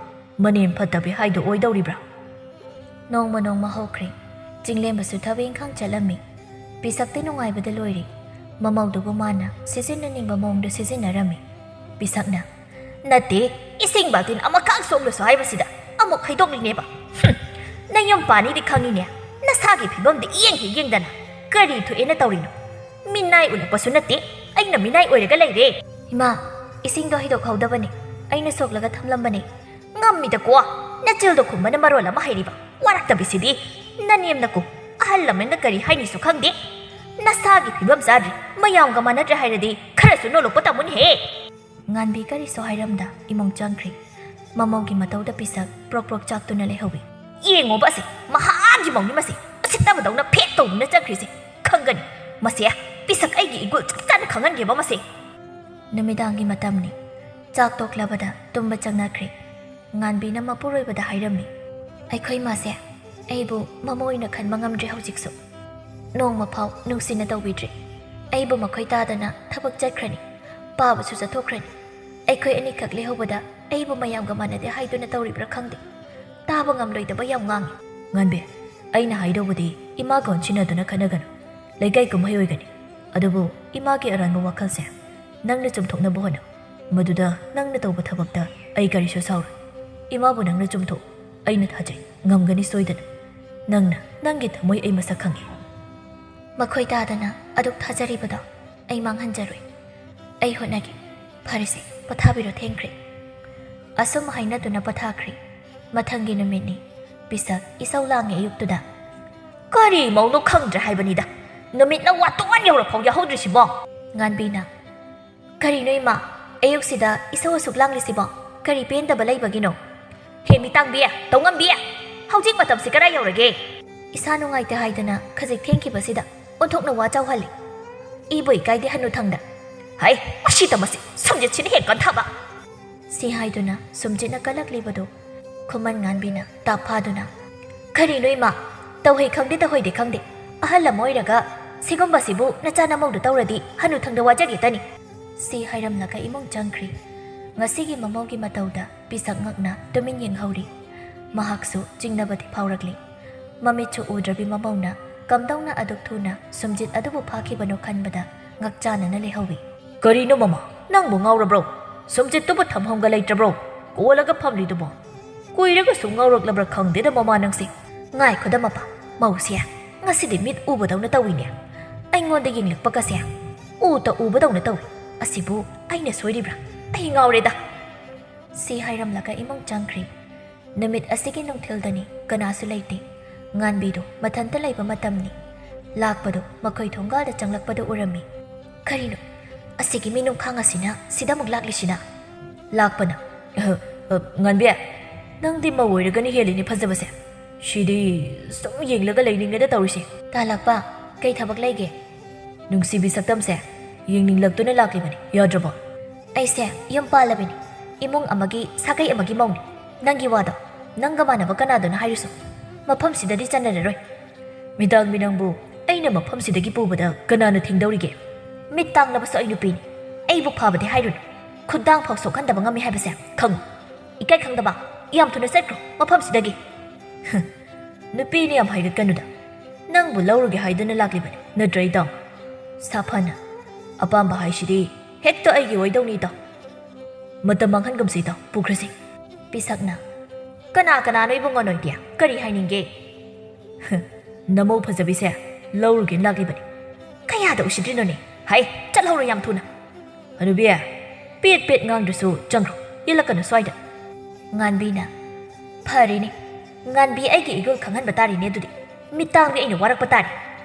ꯃꯅꯦꯝ ꯐꯠꯇꯕꯤ ꯍꯥꯏꯗꯣ ꯑꯣꯏꯗꯧꯔꯤꯕ꯭ꯔꯥ?" ꯅꯣꯡꯃ ꯅꯣꯡꯃ ꯍꯧꯈ꯭ꯔꯦ꯫ ꯆꯤꯡꯂꯦꯝꯕꯁꯨ ꯊꯕꯛ ꯏꯪꯈꯥꯡ ꯆꯠꯂꯝꯃꯤ꯫ ꯄꯤꯁꯛꯇꯤ ꯅꯨꯡꯉꯥꯏꯕꯗ ꯂꯣꯏꯔꯦ꯫ ꯃꯃꯧꯗꯨꯕꯨ ꯃꯥꯅ ꯁꯤꯖꯤꯟꯅꯅꯤꯡꯕ ꯃꯑꯣꯡꯗ ꯁꯤꯖꯤꯟꯅꯔꯝꯃꯤ꯫ ꯄꯤꯁꯛꯅ, "ꯅꯠꯇꯦ, ꯏꯁꯤꯡ ꯕꯥꯜꯇꯤꯟ ꯑꯃꯈꯛ ꯁꯣꯛꯂꯁꯨ ꯍꯥꯏꯕꯁꯤꯗ ꯑꯃꯨꯛ ꯍꯩꯗꯣꯛꯂꯤꯅꯦꯕ꯫ ꯍꯨꯝ, ꯅꯌꯨꯝ ꯄꯥꯅꯤꯗꯤ ꯈꯪꯉꯤꯅꯦ, ꯅꯁꯥꯒꯤ ꯐꯤꯕꯝꯗꯤ ꯏꯌꯦꯡ ꯍꯦꯛ ꯌꯦꯡꯗꯅ꯫ ꯀꯔꯤ ꯊꯣꯛꯑꯦꯅ ꯇꯧꯔꯤꯅꯣ? ꯃꯤꯅꯥꯏ ꯎꯠꯂꯛꯄꯁꯨ ꯅꯠꯇꯦ, ꯑꯩꯅ ꯃꯤꯅꯥꯏ ꯑꯣꯏꯔꯒ ꯂꯩꯔꯦ꯫" "ꯏꯃꯥ, ꯏꯁꯤꯡꯗꯣ ꯍꯩꯗꯣꯛꯍꯧꯗꯕꯅꯦ, ꯑꯩꯅ ꯁꯣꯛꯂꯒ ꯊꯝꯂꯝꯕꯅꯦ꯫" "ꯉꯝꯃꯤꯗꯀꯣ, ꯅꯆꯤꯜꯗꯣ ꯈꯨꯝꯕꯅ ꯃꯔꯣꯜ ꯑꯃ ꯍꯩꯔꯤꯕ, ꯋꯥꯔꯛꯇꯕꯤꯁꯤꯗꯤ꯫ ꯅꯅꯦꯝꯅꯀꯣ, ꯑꯍꯜ ꯂꯃꯟꯅ ꯀꯔꯤ ꯍꯥꯏꯅꯤꯁꯨ ꯈꯪꯗꯦ꯫ ꯅꯁꯥꯒꯤ ꯐꯤꯕꯝ ꯆꯥꯗ꯭ꯔꯤ, ꯃꯌꯥꯝꯒ ꯃꯥꯟꯅꯗ꯭ꯔꯦ ꯍꯥꯏꯔꯗꯤ ꯈꯔꯁꯨ ꯅꯣꯂꯣꯛꯄ ꯇꯝꯃꯨꯅꯦꯍꯦ꯫" ꯉꯥꯟꯕꯤ ꯀꯔꯤꯁꯨ ꯍꯥꯏꯔꯝꯗ ꯏꯃꯨꯡ ꯆꯪꯈ꯭ꯔꯦ꯫ ꯃꯃꯧꯒꯤ ꯃꯇꯧꯗ ꯄꯤꯁꯛ ꯄ꯭ꯔꯣꯛ ꯄ꯭ꯔꯣꯛ ꯆꯥꯛꯇꯨꯅ ꯂꯩꯍꯧꯏ꯫ "ꯌꯦꯡꯉꯣꯕ ꯑꯁꯦ, ꯃꯍꯥꯒꯤ ꯃꯧꯅꯤ ꯃꯁꯦ, ꯎꯁꯤꯠꯇꯕꯗꯧꯅ ꯐꯦꯠ ꯇꯧꯗꯨꯅ ꯆꯠꯈ꯭ꯔꯤꯁꯦ꯫ ꯈꯪꯒꯅꯤ ꯃꯁꯦ, ꯄꯤꯁꯛ ꯑꯩꯒꯤ ꯏꯒꯨꯜ ꯆꯞ ꯆꯥꯅ ꯈꯪꯍꯟꯒꯦꯕ ꯃꯁꯦ꯫" ꯅꯨꯃꯤꯗꯥꯡꯒꯤ ꯃꯇꯝꯅꯤ꯫ ꯆꯥꯛ ꯇꯣꯛꯂꯕꯗ ꯇꯨꯝꯕ ꯆꯪꯅꯈ꯭ꯔꯦ꯫ ꯉꯥꯟꯕꯤꯅ ꯃꯄꯨꯔꯣꯏꯕꯗ ꯍꯥꯏꯔꯝꯃꯤ, "ꯑꯩꯈꯣꯏ ꯃꯥꯁꯦ ꯑꯩꯕꯨ ꯃꯃꯧ ꯑꯣꯏꯅ ꯈꯟꯕ ꯉꯝꯗ꯭ꯔꯦ ꯍꯧꯖꯤꯛꯁꯨ꯫ ꯅꯣꯡꯃ ꯐꯥꯎ ꯅꯨꯡꯁꯤꯅ ꯇꯧꯕꯤꯗ꯭ꯔꯦ꯫ ꯑꯩꯕꯨ ꯃꯈꯣꯏ ꯇꯥꯗꯅ ꯊꯕꯛ ꯆꯠꯈ꯭ꯔꯅꯤ, ꯄꯥꯕꯁꯨ ꯆꯠꯊꯣꯛꯈ꯭ꯔꯅꯤ꯫ ꯑꯩꯈꯣꯏ ꯑꯅꯤꯈꯛ ꯂꯩꯍꯧꯕꯗ ꯑꯩꯕꯨ ꯃꯌꯥꯝꯒ ꯃꯥꯟꯅꯗꯦ ꯍꯥꯏꯗꯨꯅ ꯇꯧꯔꯤꯕ꯭ꯔꯥ ꯈꯪꯗꯦ꯫ ꯇꯥꯕ ꯉꯝꯂꯣꯏꯗꯕ ꯌꯥꯝ ꯉꯥꯡꯉꯤ꯫" "ꯉꯥꯟꯕꯤ, ꯑꯩꯅ ꯍꯥꯏꯗꯧꯕꯗꯤ ꯏꯃꯥꯒ ꯑꯣꯟꯁꯤꯟꯅꯗꯨꯅ ꯈꯟꯅꯒꯅꯨ꯫ ꯂꯩꯀꯥꯏ ꯀꯨꯝꯍꯩ ꯑꯣꯏꯒꯅꯤ꯫ ꯑꯗꯨꯕꯨ ꯏꯃꯥꯒꯤ ꯑꯔꯥꯟꯕ ꯋꯥꯈꯜꯁꯦ ꯅꯪꯅ ꯆꯨꯝꯊꯣꯛꯅꯕ ꯍꯣꯠꯅꯧ꯫ ꯃꯗꯨꯗ ꯅꯪꯅ ꯇꯧꯕ ꯊꯕꯛꯇ ꯑꯩ ꯀꯔꯤꯁꯨ ꯁꯥꯎꯔꯣꯏ꯫ ꯏꯃꯥꯕꯨ ꯅꯪꯅ ꯆꯨꯝꯊꯣꯛꯎ꯫ ꯑꯩꯅ ꯊꯥꯖꯩ, ꯉꯝꯒꯅꯤ ꯁꯣꯏꯗꯅ꯫" "ꯅꯪꯅ ꯅꯪꯒꯤ ꯊꯃꯣꯏ ꯑꯩ ꯃꯁꯛ ꯈꯪꯉꯤ꯫" ꯃꯈꯣꯏ ꯇꯥꯗꯅ ꯑꯗꯨꯛ ꯊꯥꯖꯔꯤꯕꯗꯣ ꯑꯩ ꯃꯥꯡꯍꯟꯖꯔꯣꯏ꯫ ꯑꯩ ꯍꯣꯠꯅꯒꯦ꯫ ꯐꯔꯦꯁꯦ, ꯄꯣꯊꯥꯕꯤꯔꯣ, ꯊꯦꯡꯈ꯭ꯔꯦ꯫ ꯑꯁꯨꯝ ꯍꯥꯏꯅꯗꯨꯅ ꯄꯣꯊꯥꯈ꯭ꯔꯦ꯫ ꯃꯊꯪꯒꯤ ꯅꯨꯃꯤꯠꯅꯤ꯫ ꯄꯤꯁꯛ ꯏꯁꯧ ꯂꯥꯡꯉꯦ ꯑꯌꯨꯛꯇꯨꯗ꯫ "ꯀꯔꯤ ꯃꯧꯅꯣ ꯈꯪꯗ꯭ꯔꯦ ꯍꯥꯏꯕꯅꯤꯗ꯫ ꯅꯨꯃꯤꯠꯅ ꯋꯥꯇꯣꯟ ꯌꯧꯔꯐꯥꯎ ꯌꯥꯍꯧꯗ꯭ꯔꯤꯁꯤꯕꯣ?" ꯉꯥꯟꯕꯤꯅ, "ꯀꯔꯤꯅꯣ ꯏꯃꯥ, ꯑꯌꯨꯛꯁꯤꯗ ꯏꯁꯧ ꯑꯁꯨꯛ ꯂꯥꯡꯂꯤꯁꯤꯕꯣ? ꯀꯔꯤ ꯄꯦꯟꯗꯕ ꯂꯩꯕꯒꯤꯅꯣ?" "ꯍꯦ ꯃꯤꯇꯥꯡꯕꯤ, ꯇꯧꯉꯝꯕꯤ, ꯍꯧꯖꯤꯛ ꯃꯇꯝꯁꯤ ꯀꯔꯥꯏ ꯌꯧꯔꯒꯦ?" "ꯏꯁꯥ ꯅꯨꯡꯉꯥꯏꯇꯦ ꯍꯥꯏꯗꯅ ꯈꯖꯤꯛ ꯊꯦꯡꯈꯤꯕꯁꯤꯗ ꯑꯣꯟꯊꯣꯛꯅ ꯋꯥ ꯆꯥꯎꯍꯜꯂꯤ꯫ ꯏꯕꯨ ꯏꯀꯥꯏꯗꯦ ꯍꯅꯨꯊꯪꯗ꯫" "ꯍꯩ, ꯃꯁꯤ ꯇꯝꯕꯁꯤ ꯁꯝꯖꯦꯠꯁꯤꯅ ꯍꯦꯛ ꯀꯟꯊꯕ!" ꯁꯤ ꯍꯥꯏꯗꯨꯅ ꯁꯨꯝꯖꯤꯠꯅ ꯀꯜꯂꯛꯂꯤꯕꯗꯨ ꯈꯨꯃꯟ ꯉꯥꯟꯕꯤꯅ ꯇꯥꯞ ꯐꯥꯗꯨꯅ, "ꯀꯔꯤꯅꯣ ꯏꯃꯥ? ꯇꯧꯍꯩ ꯈꯪꯗꯦ, ꯇꯧꯍꯩꯗꯦ ꯈꯪꯗꯦ꯫ ꯑꯍꯜ ꯑꯃ ꯑꯣꯏꯔꯒ ꯁꯤꯒꯨꯝꯕꯁꯤꯕꯨ ꯅꯆꯥ ꯅꯃꯧꯗ ꯇꯧꯔꯗꯤ ꯍꯅꯨꯊꯪꯗ ꯋꯥꯖꯒꯦꯇꯅꯤ꯫" ꯁꯤ ꯍꯥꯏꯔꯝꯂꯒ ꯏꯃꯨꯡ ꯆꯪꯈ꯭ꯔꯤ꯫ ꯉꯁꯤꯒꯤ ꯃꯃꯧꯒꯤ ꯃꯇꯧꯗ ꯄꯤꯁꯛ ꯉꯛꯅ ꯇꯨꯃꯤꯟ ꯌꯦꯡꯍꯧꯔꯤ꯫ ꯃꯍꯥꯛꯁꯨ ꯆꯤꯡꯅꯕꯗꯤ ꯐꯥꯎꯔꯛꯂꯤ꯫ ꯃꯃꯤꯠꯁꯨ ꯎꯗ꯭ꯔꯕꯤ ꯃꯃꯧꯅ ꯀꯝꯗꯧꯅ ꯑꯗꯨꯛ ꯊꯨꯅ ꯁꯨꯝꯖꯤꯠ ꯑꯗꯨꯕꯨ ꯐꯥꯈꯤꯕꯅꯣ ꯈꯟꯕꯗ ꯉꯛꯆꯥꯟꯅꯅ ꯂꯩꯍꯧꯏ꯫ "ꯀꯔꯤꯅꯣ ꯃꯃꯥ, ꯅꯪꯕꯨ ꯉꯥꯎꯔꯕ꯭ꯔꯣ? ꯁꯨꯝꯖꯤꯠꯇꯨꯕꯨ ꯊꯝꯐꯝꯒ ꯂꯩꯇ꯭ꯔꯕ꯭ꯔꯣ? ꯀꯣꯜꯂꯒ ꯐꯝꯂꯤꯗꯨꯕꯣ? ꯀꯨꯏꯔꯒꯁꯨ ꯉꯥꯎꯔꯛꯂꯕ꯭ꯔꯥ ꯈꯪꯗꯦꯗ ꯃꯃꯥ ꯅꯪꯁꯦ꯫" "ꯉꯥꯏꯈꯣꯗ ꯃꯄꯥ, ꯃꯧꯁꯦ ꯉꯁꯤꯗꯤ ꯃꯤꯠ ꯎꯕꯗꯧꯅ ꯇꯧꯏꯅꯦ꯫ ꯑꯩꯉꯣꯟꯗ ꯌꯦꯡꯂꯛꯄꯒꯁꯦ ꯎꯇ ꯎꯕꯗꯧꯅ ꯇꯧꯏ꯫ ꯑꯁꯤꯕꯨ ꯑꯩꯅ ꯁꯣꯏꯔꯤꯕ꯭ꯔꯥ? ꯑꯩ ꯉꯥꯎꯔꯦꯗ꯫" ꯁꯤ ꯍꯥꯏꯔꯝꯂꯒ ꯏꯃꯨꯡ ꯆꯪꯈ꯭ꯔꯤ꯫ ꯅꯨꯃꯤꯠ ꯑꯁꯤꯒꯤ ꯅꯨꯡꯊꯤꯜꯗꯅꯤ, ꯀꯅꯥꯁꯨ ꯂꯩꯇꯦ꯫ ꯉꯥꯟꯕꯤꯗꯨ ꯃꯊꯟꯇ ꯂꯩꯕ ꯃꯇꯝꯅꯤ꯫ ꯂꯥꯛꯄꯗꯨ ꯃꯈꯣꯏ ꯊꯣꯡꯒꯥꯜꯗ ꯆꯪꯂꯛꯄꯗ ꯎꯔꯝꯃꯤ꯫ "ꯀꯔꯤꯅꯣ? ꯑꯁꯤꯒꯤ ꯃꯤ ꯅꯨꯡꯈꯥꯡ ꯑꯁꯤꯅ ꯁꯤꯗ ꯑꯃꯨꯛ ꯂꯥꯛꯂꯤꯁꯤꯅ?" ꯂꯥꯛꯄꯅ, "ꯑ, ꯑ, ꯉꯥꯟꯕꯤ, ꯅꯪꯗꯤ ꯃꯧ ꯑꯣꯏꯔꯒꯅ ꯍꯦꯜꯂꯤꯅꯦ ꯐꯖꯕꯁꯦ꯫ ꯁꯤꯗꯤ ꯁꯨꯝ ꯌꯦꯡꯂꯒ ꯂꯩꯅꯤꯡꯉꯦꯗ ꯇꯧꯔꯤꯁꯦ꯫" "ꯇꯥ ꯂꯥꯛꯄ, ꯀꯩ ꯊꯕꯛ ꯂꯩꯒꯦ?" "ꯅꯨꯡꯁꯤꯕꯤ ꯁꯛꯇꯝꯁꯦ ꯌꯦꯡꯅꯤꯡꯂꯛꯇꯨꯅ ꯂꯥꯛꯂꯤꯕꯅꯤ, ꯌꯥꯗ꯭ꯔꯕꯣ?" "ꯑꯩꯁꯦ ꯌꯨꯝ ꯄꯥꯜꯂꯕꯤꯅꯤ, ꯏꯃꯨꯡ ꯑꯃꯒꯤ ꯁꯥꯒꯩ ꯑꯃꯒꯤ ꯃꯧꯅꯤ꯫ ꯅꯪꯒꯤ ꯋꯥꯗꯣ ꯅꯪꯒ ꯃꯥꯟꯅꯕ ꯀꯅꯥꯗꯨꯅ ꯍꯥꯏꯔꯨꯁꯨ, ꯃꯐꯝꯁꯤꯗꯗꯤ ꯆꯟꯅꯔꯔꯣꯏ꯫" "ꯃꯤꯇꯥꯡꯕꯤ, ꯅꯪꯕꯨ ꯑꯩꯅ ꯃꯐꯝꯁꯤꯗꯒꯤ ꯄꯨꯕꯗ ꯀꯅꯥꯅ ꯊꯤꯡꯗꯧꯔꯤꯒꯦ?" "ꯃꯤꯠ ꯇꯥꯡꯂꯕꯁꯨ ꯑꯩ ꯅꯨꯄꯤꯅꯤ꯫ ꯑꯩꯕꯨ ꯐꯥꯕꯗꯤ ꯍꯥꯏꯔꯨꯅꯨ꯫ ꯈꯨꯠꯗꯥꯡ ꯐꯥꯎ ꯁꯣꯛꯍꯟꯗꯕ ꯉꯝꯃꯤ ꯍꯥꯏꯕꯁꯦ ꯈꯪꯉꯨ꯫ ꯏꯀꯥꯏ ꯈꯪꯗꯕ, ꯌꯥꯝ ꯊꯨꯅ ꯆꯠꯈ꯭ꯔꯣ ꯃꯐꯝꯁꯤꯗꯒꯤ꯫" "ꯅꯨꯄꯤꯅ ꯌꯥꯝ ꯍꯥꯏꯒꯠꯀꯅꯨꯗ꯫ ꯅꯪꯕꯨ ꯂꯧꯔꯨꯒꯦ ꯍꯥꯏꯗꯨꯅ ꯂꯥꯛꯂꯤꯕꯅꯤ, ꯅꯠꯇ꯭ꯔ ꯏꯇꯥꯎ?" "ꯁꯥꯐꯅ, ꯑꯄꯥꯝꯕ ꯍꯥꯏꯁꯤꯗꯤ ꯍꯦꯛꯇ ꯑꯩꯒꯤ ꯑꯣꯏꯗꯧꯅꯤ ꯏꯇꯥꯎ꯫ ꯃꯇꯝ ꯃꯥꯡꯍꯟꯒꯨꯝꯁꯤ ꯏꯇꯥꯎ, ꯄꯨꯈ꯭ꯔꯁꯤ꯫" ꯄꯤꯁꯛꯅ, "ꯀꯅꯥ ꯀꯅꯥꯅꯣ ꯏꯕꯨꯡꯉꯣ ꯅꯣꯏꯗꯤ? ꯀꯔꯤ ꯍꯥꯏꯅꯤꯡꯒꯦ?" ꯅꯃꯧ ꯐꯖꯕꯤꯁꯦ ꯂꯧꯔꯨꯒꯦꯅ ꯂꯥꯛꯂꯤꯕꯅꯤ꯫ ꯀꯌꯥꯗ ꯎꯁꯤꯠꯇ꯭ꯔꯤꯅꯣꯅꯦ? ꯍꯥꯏ, ꯆꯠꯍꯧꯔꯣ ꯌꯥꯝ ꯊꯨꯅ꯫ ꯍꯅꯨꯕꯤ, ꯄꯦꯠ ꯄꯦꯠ ꯉꯥꯡꯗ꯭ꯔꯁꯨ ꯆꯪꯈ꯭ꯔꯣ, ꯌꯦꯜꯂꯛꯀꯅꯨ ꯁ꯭ꯋꯥꯏꯗ꯫ ꯉꯥꯟꯕꯤꯅ, ꯐꯔꯦꯅꯦ, ꯉꯥꯟꯕꯤ ꯑꯩꯒꯤ ꯏꯒꯨꯜ ꯈꯪꯍꯟꯕ ꯇꯥꯔꯦꯅꯦ ꯑꯗꯨꯗꯤ꯫ ꯃꯤꯠ ꯇꯥꯡꯕꯤ ꯑꯩꯅ ꯋꯥꯔꯛꯄ ꯇꯥꯔꯦ꯫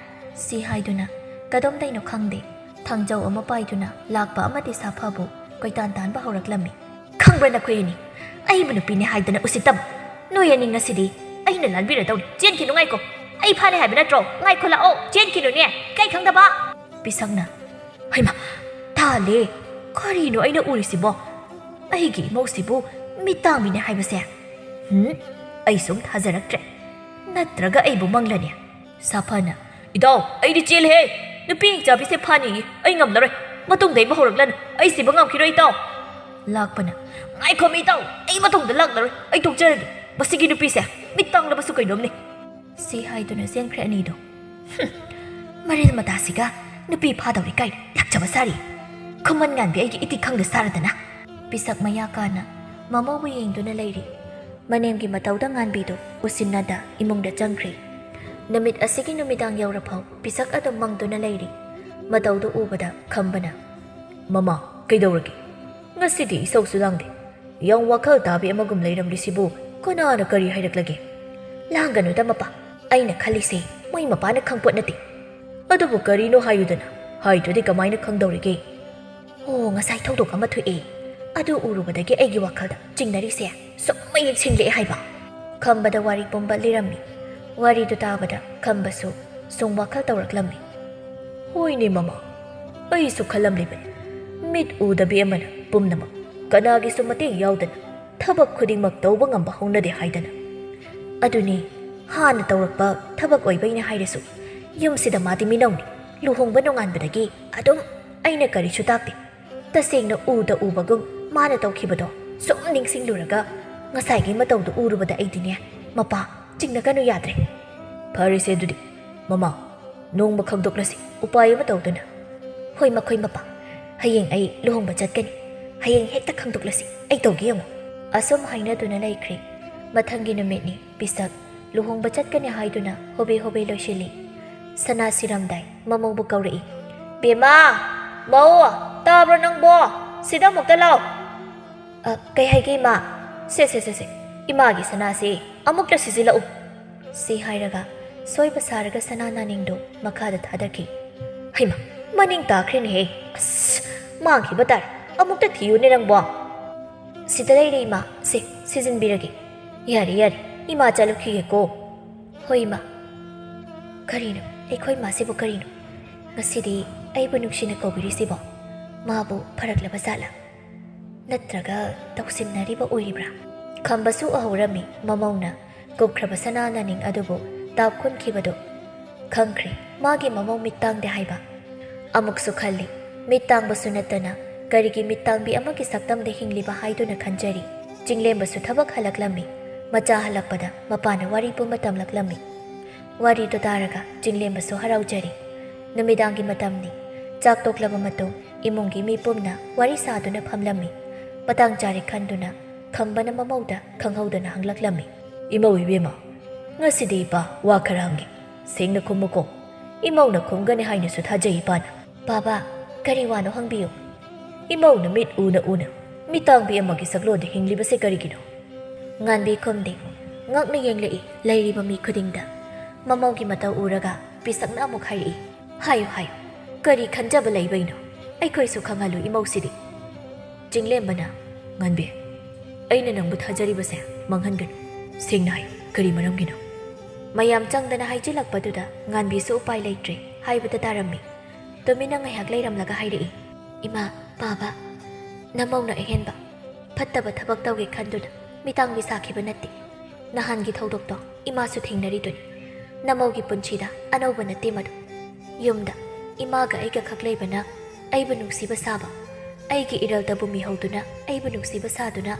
ꯁꯤ ꯍꯥꯏꯗꯨꯅ ꯀꯗꯣꯝꯗꯩꯅꯣ ꯈꯪꯗꯦ, ꯊꯥꯡꯖꯧ ꯑꯃ ꯄꯥꯏꯗꯨꯅ ꯂꯥꯛꯄ ꯑꯃꯗꯤ ꯁꯥꯐꯕꯨ ꯀꯣꯏꯇꯥꯟ ꯇꯥꯟꯕ ꯍꯧꯔꯛꯂꯝꯃꯤ꯫ ꯈꯪꯕ꯭ꯔꯥ ꯅꯈꯣꯏ ꯑꯅꯤ? ꯑꯩꯕꯨ ꯅꯨꯄꯤꯅꯦ ꯍꯥꯏꯗꯅ ꯎꯁꯤꯠꯇꯕ꯫ ꯅꯣꯏ ꯑꯅꯤ ꯉꯁꯤꯗꯤ ꯑꯩꯅ ꯂꯥꯟꯕꯤꯔꯗꯧꯅꯤ꯫ ꯆꯦꯟꯈꯤꯅꯨ, ꯉꯥꯏꯈꯣ꯫ ꯑꯩ ꯐꯥꯅꯤ ꯍꯥꯏꯕ ꯅꯠꯇ꯭ꯔꯣ? ꯉꯥꯏꯈꯣ ꯂꯥꯛꯑꯣ, ꯆꯦꯟꯈꯤꯅꯨꯅꯦ꯫ ꯀꯩ ꯈꯪꯗꯕ? ꯄꯤꯁꯛꯅ, ꯍꯩꯃꯥ, ꯇꯥꯂꯦ! ꯀꯔꯤꯅꯣ ꯑꯩꯅ ꯎꯔꯤꯁꯤꯕꯣ? ꯑꯩꯒꯤ ꯏꯃꯧꯁꯤꯕꯨ ꯃꯤꯠ ꯇꯥꯡꯕꯤꯅꯦ ꯍꯥꯏꯕꯁꯦ? ꯍꯨꯝ, ꯑꯩ ꯁꯨꯝ ꯊꯥꯖꯔꯛꯇ꯭ꯔꯦ꯫ ꯅꯠꯇ꯭ꯔꯒ ꯑꯩꯕꯨ ꯃꯪꯂꯅꯦ? ꯁꯥꯐꯅ, ꯏꯇꯥꯎ, ꯑꯩꯗꯤ ꯆꯦꯜꯂꯦꯍꯦ! ꯅꯨꯄꯤ ꯏꯆꯥꯕꯤꯁꯦ ꯐꯥꯅꯤꯌꯦ, ꯑꯩ ꯉꯝꯂꯔꯣꯏ꯫ ꯃꯇꯨꯡꯗ ꯑꯩꯕꯨ ꯍꯧꯔꯛꯂꯅꯨ, ꯑꯩ ꯁꯤꯕ ꯉꯝꯈꯤꯔꯣꯏ, ꯏꯇꯥꯎ꯫ ꯂꯥꯛꯄꯅ, ꯉꯥꯏꯈꯣꯃꯤ ꯏꯇꯥꯎ, ꯑꯩ ꯃꯇꯨꯡꯗ ꯂꯥꯛꯂꯔꯣꯏ, ꯑꯩ ꯇꯣꯛꯆꯔꯒꯦ꯫ ꯃꯁꯤꯒꯤ ꯅꯨꯄꯤꯁꯦ ꯃꯤꯠ ꯇꯥꯡꯂꯕꯁꯨ ꯀꯩꯅꯣꯝꯅꯤ꯫ ꯁꯤ ꯍꯥꯏꯗꯨꯅ ꯆꯦꯟꯈ꯭ꯔꯦ ꯑꯅꯤꯗꯣ꯫ ꯍꯨꯝ, ꯃꯔꯤꯜ ꯃꯇꯥꯁꯤꯒ ꯅꯨꯄꯤ ꯐꯥꯗꯧꯔꯤ ꯀꯥꯏꯅ ꯂꯥꯛꯆꯕ ꯁꯥꯔꯤ꯫ ꯈꯨꯃꯟ ꯉꯥꯟꯕꯤ ꯑꯩꯒꯤ ꯏꯇꯤ ꯈꯪꯗ ꯁꯥꯔꯗꯅ꯫ ꯄꯤꯁꯛ ꯃꯌꯥ ꯀꯥꯅ ꯃꯃꯧꯕꯨ ꯌꯦꯡꯗꯨꯅ ꯂꯩꯔꯤ꯫ ꯃꯅꯦꯝꯒꯤ ꯃꯇꯧꯗ ꯉꯥꯟꯕꯤꯗꯨ ꯎꯁꯤꯟꯅꯗ ꯏꯃꯨꯡꯗ ꯆꯪꯈ꯭ꯔꯤ꯫ ꯅꯨꯃꯤꯠ ꯑꯁꯤꯒꯤ ꯅꯨꯃꯤꯗꯥꯡ ꯌꯧꯔꯐꯥꯎ ꯄꯤꯁꯛ ꯑꯗꯨꯝ ꯃꯪꯗꯨꯅ ꯂꯩꯔꯤ꯫ ꯃꯇꯧꯗꯨ ꯎꯕꯗ ꯈꯝꯕꯅ, ꯃꯃꯥ, ꯀꯩꯗꯧꯔꯒꯦ? ꯉꯁꯤꯗꯤ ꯏꯁꯧꯁꯨ ꯂꯥꯡꯗꯦ꯫ ꯌꯥꯝ ꯋꯥꯈꯜ ꯇꯥꯕꯤ ꯑꯃꯒꯨꯝ ꯂꯩꯔꯝꯂꯤꯁꯤꯕꯨ ꯀꯅꯥꯅ ꯀꯔꯤ ꯍꯥꯏꯔꯛꯂꯒꯦ? ꯂꯥꯡꯒꯅꯨꯗ ꯃꯄꯥ, ꯑꯩꯅ ꯈꯜꯂꯤꯁꯦ ꯃꯣꯏ ꯃꯄꯥꯅ ꯈꯪꯄꯣꯠ ꯅꯠꯇꯦ꯫ ꯑꯗꯨꯕꯨ ꯀꯔꯤꯅꯣ ꯍꯥꯏꯌꯨꯗꯅ, ꯍꯥꯏꯗ꯭ꯔꯗꯤ ꯀꯃꯥꯏꯅ ꯈꯪꯗꯧꯔꯤꯒꯦ? ꯑꯣ, ꯉꯁꯥꯏ ꯊꯧꯗꯣꯛ ꯑꯃ ꯊꯣꯛꯑꯦ, ꯑꯗꯨ ꯎꯔꯨꯕꯗꯒꯤ ꯑꯩꯒꯤ ꯋꯥꯈꯜꯗ ꯆꯤꯡꯅꯔꯤꯁꯦ ꯁꯨꯝ ꯃꯌꯦꯛ ꯁꯦꯡꯂꯛꯑꯦ ꯍꯥꯏꯕ꯫ ꯈꯝꯕꯗ ꯋꯥꯔꯤ ꯄꯨꯝꯕ ꯂꯤꯔꯝꯃꯤ꯫ ꯋꯥꯔꯤꯗꯨ ꯇꯥꯕꯗ ꯈꯝꯕꯁꯨ ꯁꯨꯝ ꯋꯥꯈꯜ ꯇꯧꯔꯛꯂꯝꯃꯤ꯫ ꯍꯣꯏꯅꯦ ꯃꯃꯥ, ꯑꯩꯁꯨ ꯈꯜꯂꯝꯂꯤꯕꯅꯤ꯫ ꯃꯤꯠ ꯎꯗꯕꯤ ꯑꯃꯅ ꯄꯨꯝꯅꯃꯛ, ꯀꯅꯥꯒꯤꯁꯨ ꯃꯇꯦꯡ ꯌꯥꯎꯗꯅ ꯊꯕꯛ ꯈꯨꯗꯤꯡꯃꯛ ꯇꯧꯕ ꯉꯝꯕ ꯍꯧꯅꯗꯦ ꯍꯥꯏꯗꯅ꯫ ꯑꯗꯨꯅꯤ, ꯍꯥꯟꯅ ꯇꯧꯔꯛꯄ ꯊꯕꯛ ꯑꯣꯏꯕꯩꯅ ꯍꯥꯏꯔꯁꯨ, ꯌꯨꯝꯁꯤꯗ ꯃꯥꯗꯤ ꯃꯤꯅꯧꯅꯤ꯫ ꯂꯨꯍꯣꯡꯕ ꯅꯣꯡꯉꯥꯟꯕꯗꯒꯤ ꯑꯗꯨꯝ ꯑꯩꯅ ꯀꯔꯤꯁꯨ ꯇꯥꯛꯇꯦ꯫ ꯇꯁꯦꯡꯅ ꯎꯗ ꯎꯕꯒꯨꯝ ꯃꯥꯅ ꯇꯧꯈꯤꯕꯗꯣ ꯁꯨꯝ ꯅꯤꯡꯁꯤꯡꯂꯨꯔꯒ ꯉꯁꯥꯏꯒꯤ ꯃꯇꯧꯗꯣ ꯎꯔꯨꯕꯗ ꯑꯩꯗꯤꯅꯦ, ꯃꯄꯥ, ꯆꯤꯡꯅꯒꯅꯨ ꯌꯥꯗ꯭ꯔꯦ꯫ ꯐꯔꯦꯁꯦ ꯑꯗꯨꯗꯤ, ꯃꯃꯥ, ꯅꯣꯡꯃ ꯈꯪꯗꯣꯛꯂꯁꯤ ꯎꯄꯥꯏ ꯑꯃ ꯇꯧꯗꯨꯅ꯫ ꯍꯣꯏ, ꯃꯈꯣꯏ ꯃꯄꯥ, ꯍꯌꯦꯡ ꯑꯩ ꯂꯨꯍꯣꯡꯕ ꯆꯠꯀꯅꯤ꯫ ꯍꯌꯦꯡ ꯍꯦꯛꯇ ꯈꯪꯗꯣꯛꯂꯁꯤ, ꯑꯩ ꯇꯧꯒꯦ ꯌꯦꯡꯉꯨ꯫ ꯑꯁꯨꯝ ꯍꯥꯏꯅꯗꯨꯅ ꯂꯩꯈ꯭ꯔꯦ꯫ ꯃꯊꯪꯒꯤ ꯅꯨꯃꯤꯠꯅꯤ꯫ ꯄꯤꯁꯛ ꯂꯨꯍꯣꯡꯕ ꯆꯠꯀꯅꯤ ꯍꯥꯏꯗꯨꯅ ꯍꯣꯕꯦ ꯍꯣꯕꯦ ꯂꯣꯏꯁꯤꯜꯂꯤ꯫ ꯁꯅꯥ ꯁꯤꯔꯝꯗꯥꯏ ꯃꯃꯧꯕꯨ ꯀꯧꯔꯛꯏ꯫ "ꯕꯦꯝꯃ! ꯃꯧ! ꯇꯥꯕ꯭ꯔꯣ ꯅꯪꯕꯣ? ꯁꯤꯗ ꯑꯃꯨꯛꯇ ꯂꯥꯎ!" "ꯑ, ꯀꯩ ꯍꯥꯏꯒꯦ, ꯏꯃꯥ?" "ꯁꯦ, ꯁꯦ, ꯁꯦ, ꯁꯦ, ꯏꯃꯥꯒꯤ ꯁꯅꯥꯁꯦ ꯑꯃꯨꯛꯇ ꯁꯤꯖꯤꯜꯂꯛꯎ!" ꯁꯤ ꯍꯥꯏꯔꯒ ꯁꯣꯏꯕ ꯁꯥꯔꯒ ꯁꯅꯥ ꯅꯥꯅꯤꯡꯗꯨ ꯃꯈꯥꯗ ꯊꯥꯗꯈꯤ꯫ "ꯍꯩꯃꯥ, ꯃꯅꯤꯡ ꯇꯥꯈ꯭ꯔꯦꯅꯦꯍꯦ! ꯑꯁ, ꯃꯥꯡꯈꯤꯕ ꯇꯥꯔꯦ꯫ ꯑꯃꯨꯛꯇ ꯊꯤꯌꯨꯅꯦ ꯅꯪꯕꯣ!" "ꯁꯤꯗ ꯂꯩꯔꯦ, ꯏꯃꯥ꯫ ꯁꯦ, ꯁꯤꯖꯤꯟꯕꯤꯔꯒꯦ꯫" "ꯌꯥꯔꯦ, ꯌꯥꯔꯦ, ꯏꯃꯥ ꯆꯠꯂꯨꯈꯤꯒꯦꯀꯣ꯫" "ꯍꯣꯏ, ꯏꯃꯥ꯫" ꯀꯔꯤꯅꯣ, ꯑꯩꯈꯣꯏ ꯏꯃꯥꯁꯤꯕꯨ ꯀꯔꯤꯅꯣ? ꯉꯁꯤꯗꯤ ꯑꯩꯕꯨ ꯅꯨꯡꯁꯤꯅ ꯀꯧꯕꯤꯔꯤꯁꯤꯕꯣ? ꯃꯥꯕꯨ ꯐꯔꯛꯂꯕ ꯖꯥꯠꯂꯥ? ꯅꯠꯇ꯭ꯔꯒ ꯇꯧꯁꯤꯟꯅꯔꯤꯕ ꯑꯣꯏꯔꯤꯕ꯭ꯔꯥ? ꯈꯝꯕꯁꯨ ꯎꯍꯧꯔꯝꯃꯤ ꯃꯃꯧꯅ ꯀꯨꯞꯈ꯭ꯔꯕ ꯁꯅꯥ ꯅꯥꯅꯤꯡ ꯑꯗꯨꯕꯨ ꯇꯥꯞ ꯈꯨꯟꯈꯤꯕꯗꯨ꯫ ꯈꯪꯈ꯭ꯔꯦ ꯃꯥꯒꯤ ꯃꯃꯧ ꯃꯤꯠ ꯇꯥꯡꯗꯦ ꯍꯥꯏꯕ꯫ ꯑꯃꯨꯛꯁꯨ ꯈꯜꯂꯤ, ꯃꯤꯠ ꯇꯥꯡꯕꯁꯨ ꯅꯠꯇꯅ ꯀꯔꯤꯒꯤ ꯃꯤꯠ ꯇꯥꯡꯕꯤ ꯑꯃꯒꯤ ꯁꯛꯇꯝꯗ ꯍꯤꯡꯂꯤꯕ ꯍꯥꯏꯗꯨꯅ ꯈꯟꯖꯔꯤ꯫ ꯆꯤꯡꯂꯦꯝꯕꯁꯨ ꯊꯕꯛ ꯍꯜꯂꯛꯂꯝꯃꯤ꯫ ꯃꯆꯥ ꯍꯜꯂꯛꯄꯗ ꯃꯄꯥꯅ ꯋꯥꯔꯤ ꯄꯨꯝꯕ ꯇꯝꯂꯛꯂꯝꯃꯤ꯫ ꯋꯥꯔꯤꯗꯨ ꯇꯥꯔꯒ ꯆꯤꯡꯂꯦꯝꯕꯁꯨ ꯍꯔꯥꯎꯖꯔꯤ꯫ ꯅꯨꯃꯤꯗꯥꯡꯒꯤ ꯃꯇꯝꯅꯤ꯫ ꯆꯥꯛ ꯇꯣꯛꯂꯕ ꯃꯇꯨꯡ ꯏꯃꯨꯡꯒꯤ ꯃꯤ ꯄꯨꯝꯅ ꯋꯥꯔꯤ ꯁꯥꯗꯨꯅ ꯐꯝꯂꯝꯃꯤ꯫ ꯃꯇꯥꯡ ꯆꯥꯔꯦ ꯈꯟꯗꯨꯅ ꯈꯝꯕꯅ ꯃꯃꯧꯗ ꯈꯪꯍꯧꯗꯅ ꯍꯪꯂꯛꯂꯝꯃꯤ꯫ "ꯏꯃꯧ ꯏꯕꯦꯝꯃ, ꯉꯁꯤꯗꯤ ꯏꯄꯥ ꯋꯥ ꯈꯔ ꯍꯪꯒꯦ꯫ ꯁꯦꯡꯅ ꯈꯨꯝꯃꯨꯀꯣ꯫ ꯏꯃꯧꯅ ꯈꯨꯝꯒꯅꯤ ꯍꯥꯏꯅꯁꯨ ꯊꯥꯖꯩ ꯏꯄꯥꯅ꯫" "ꯕꯥꯕꯥ, ꯀꯔꯤ ꯋꯥꯅꯣ ꯍꯪꯕꯤꯌꯨ꯫" "ꯏꯃꯧꯅ ꯃꯤꯠ ꯎꯅ ꯎꯅ ꯃꯤꯇꯥꯡꯕꯤ ꯑꯃꯒꯤ ꯁꯛꯂꯣꯟꯗ ꯍꯤꯡꯂꯤꯕꯁꯦ ꯀꯔꯤꯒꯤꯅꯣ?" ꯉꯥꯟꯕꯤ ꯈꯨꯝꯗꯦ꯫ ꯉꯛꯅ ꯌꯦꯡꯂꯛꯏ ꯂꯩꯔꯤꯕ ꯃꯤ ꯈꯨꯗꯤꯡꯗ꯫ ꯃꯃꯧꯒꯤ ꯃꯇꯧ ꯎꯔꯒ ꯄꯤꯁꯛꯅ ꯑꯃꯨꯛ ꯍꯥꯏꯔꯛꯏ꯫ "ꯍꯥꯏꯌꯨ, ꯍꯥꯏꯌꯨ, ꯀꯔꯤ ꯈꯟꯖꯕ ꯂꯩꯕꯩꯅꯣ? ꯑꯩꯈꯣꯏꯁꯨ ꯈꯪꯍꯜꯂꯨ ꯏꯃꯧꯁꯤꯗꯤ꯫" ꯆꯤꯡꯂꯦꯝꯕꯅ, "ꯉꯥꯟꯕꯤ, ꯑꯩꯅ ꯅꯪꯕꯨ ꯊꯥꯖꯔꯤꯕꯁꯦ ꯃꯥꯡꯍꯟꯒꯅꯨ꯫ ꯁꯦꯡꯅ ꯍꯥꯏꯌꯨ, ꯀꯔꯤ ꯃꯔꯝꯒꯤꯅꯣ?" ꯃꯌꯥꯝ ꯆꯪꯗꯅ ꯍꯥꯏꯖꯤꯜꯂꯛꯄꯗꯨꯗ ꯉꯥꯟꯕꯤꯁꯨ ꯎꯄꯥꯏ ꯂꯩꯇ꯭ꯔꯦ ꯍꯥꯏꯕꯗ ꯇꯥꯔꯝꯃꯤ꯫ ꯇꯨꯃꯤꯟꯅ ꯉꯥꯏꯍꯥꯛ ꯂꯩꯔꯝꯂꯒ ꯍꯥꯏꯔꯛꯏ, "ꯏꯃꯥ, ꯕꯥꯕꯥ, ꯅꯃꯧꯅ ꯑꯍꯦꯟꯕ ꯐꯠꯇꯕ ꯊꯕꯛ ꯇꯧꯒꯦ ꯈꯟꯗꯨꯅ ꯃꯤꯇꯥꯡꯕꯤ ꯁꯥꯈꯤꯕ ꯅꯠꯇꯦ꯫ ꯅꯍꯥꯟꯒꯤ ꯊꯧꯗꯣꯛꯇꯣ ꯏꯃꯥꯁꯨ ꯊꯦꯡꯅꯔꯤꯗꯨꯅꯤ꯫ ꯅꯃꯧꯒꯤ ꯄꯨꯟꯁꯤꯗ ꯑꯅꯧꯕ ꯅꯠꯇꯦ ꯃꯗꯨ꯫ ꯌꯨꯝꯗ ꯏꯃꯥꯒ ꯑꯩꯒ ꯈꯛ ꯂꯩꯕꯅ ꯑꯩꯕꯨ ꯅꯨꯡꯁꯤꯕ ꯁꯥꯕ, ꯑꯩꯒꯤ ꯏꯔꯜꯗꯕꯨ ꯃꯤꯍꯧꯗꯨꯅ ꯑꯩꯕꯨ ꯅꯨꯡꯁꯤꯕ ꯁꯥꯗꯨꯅ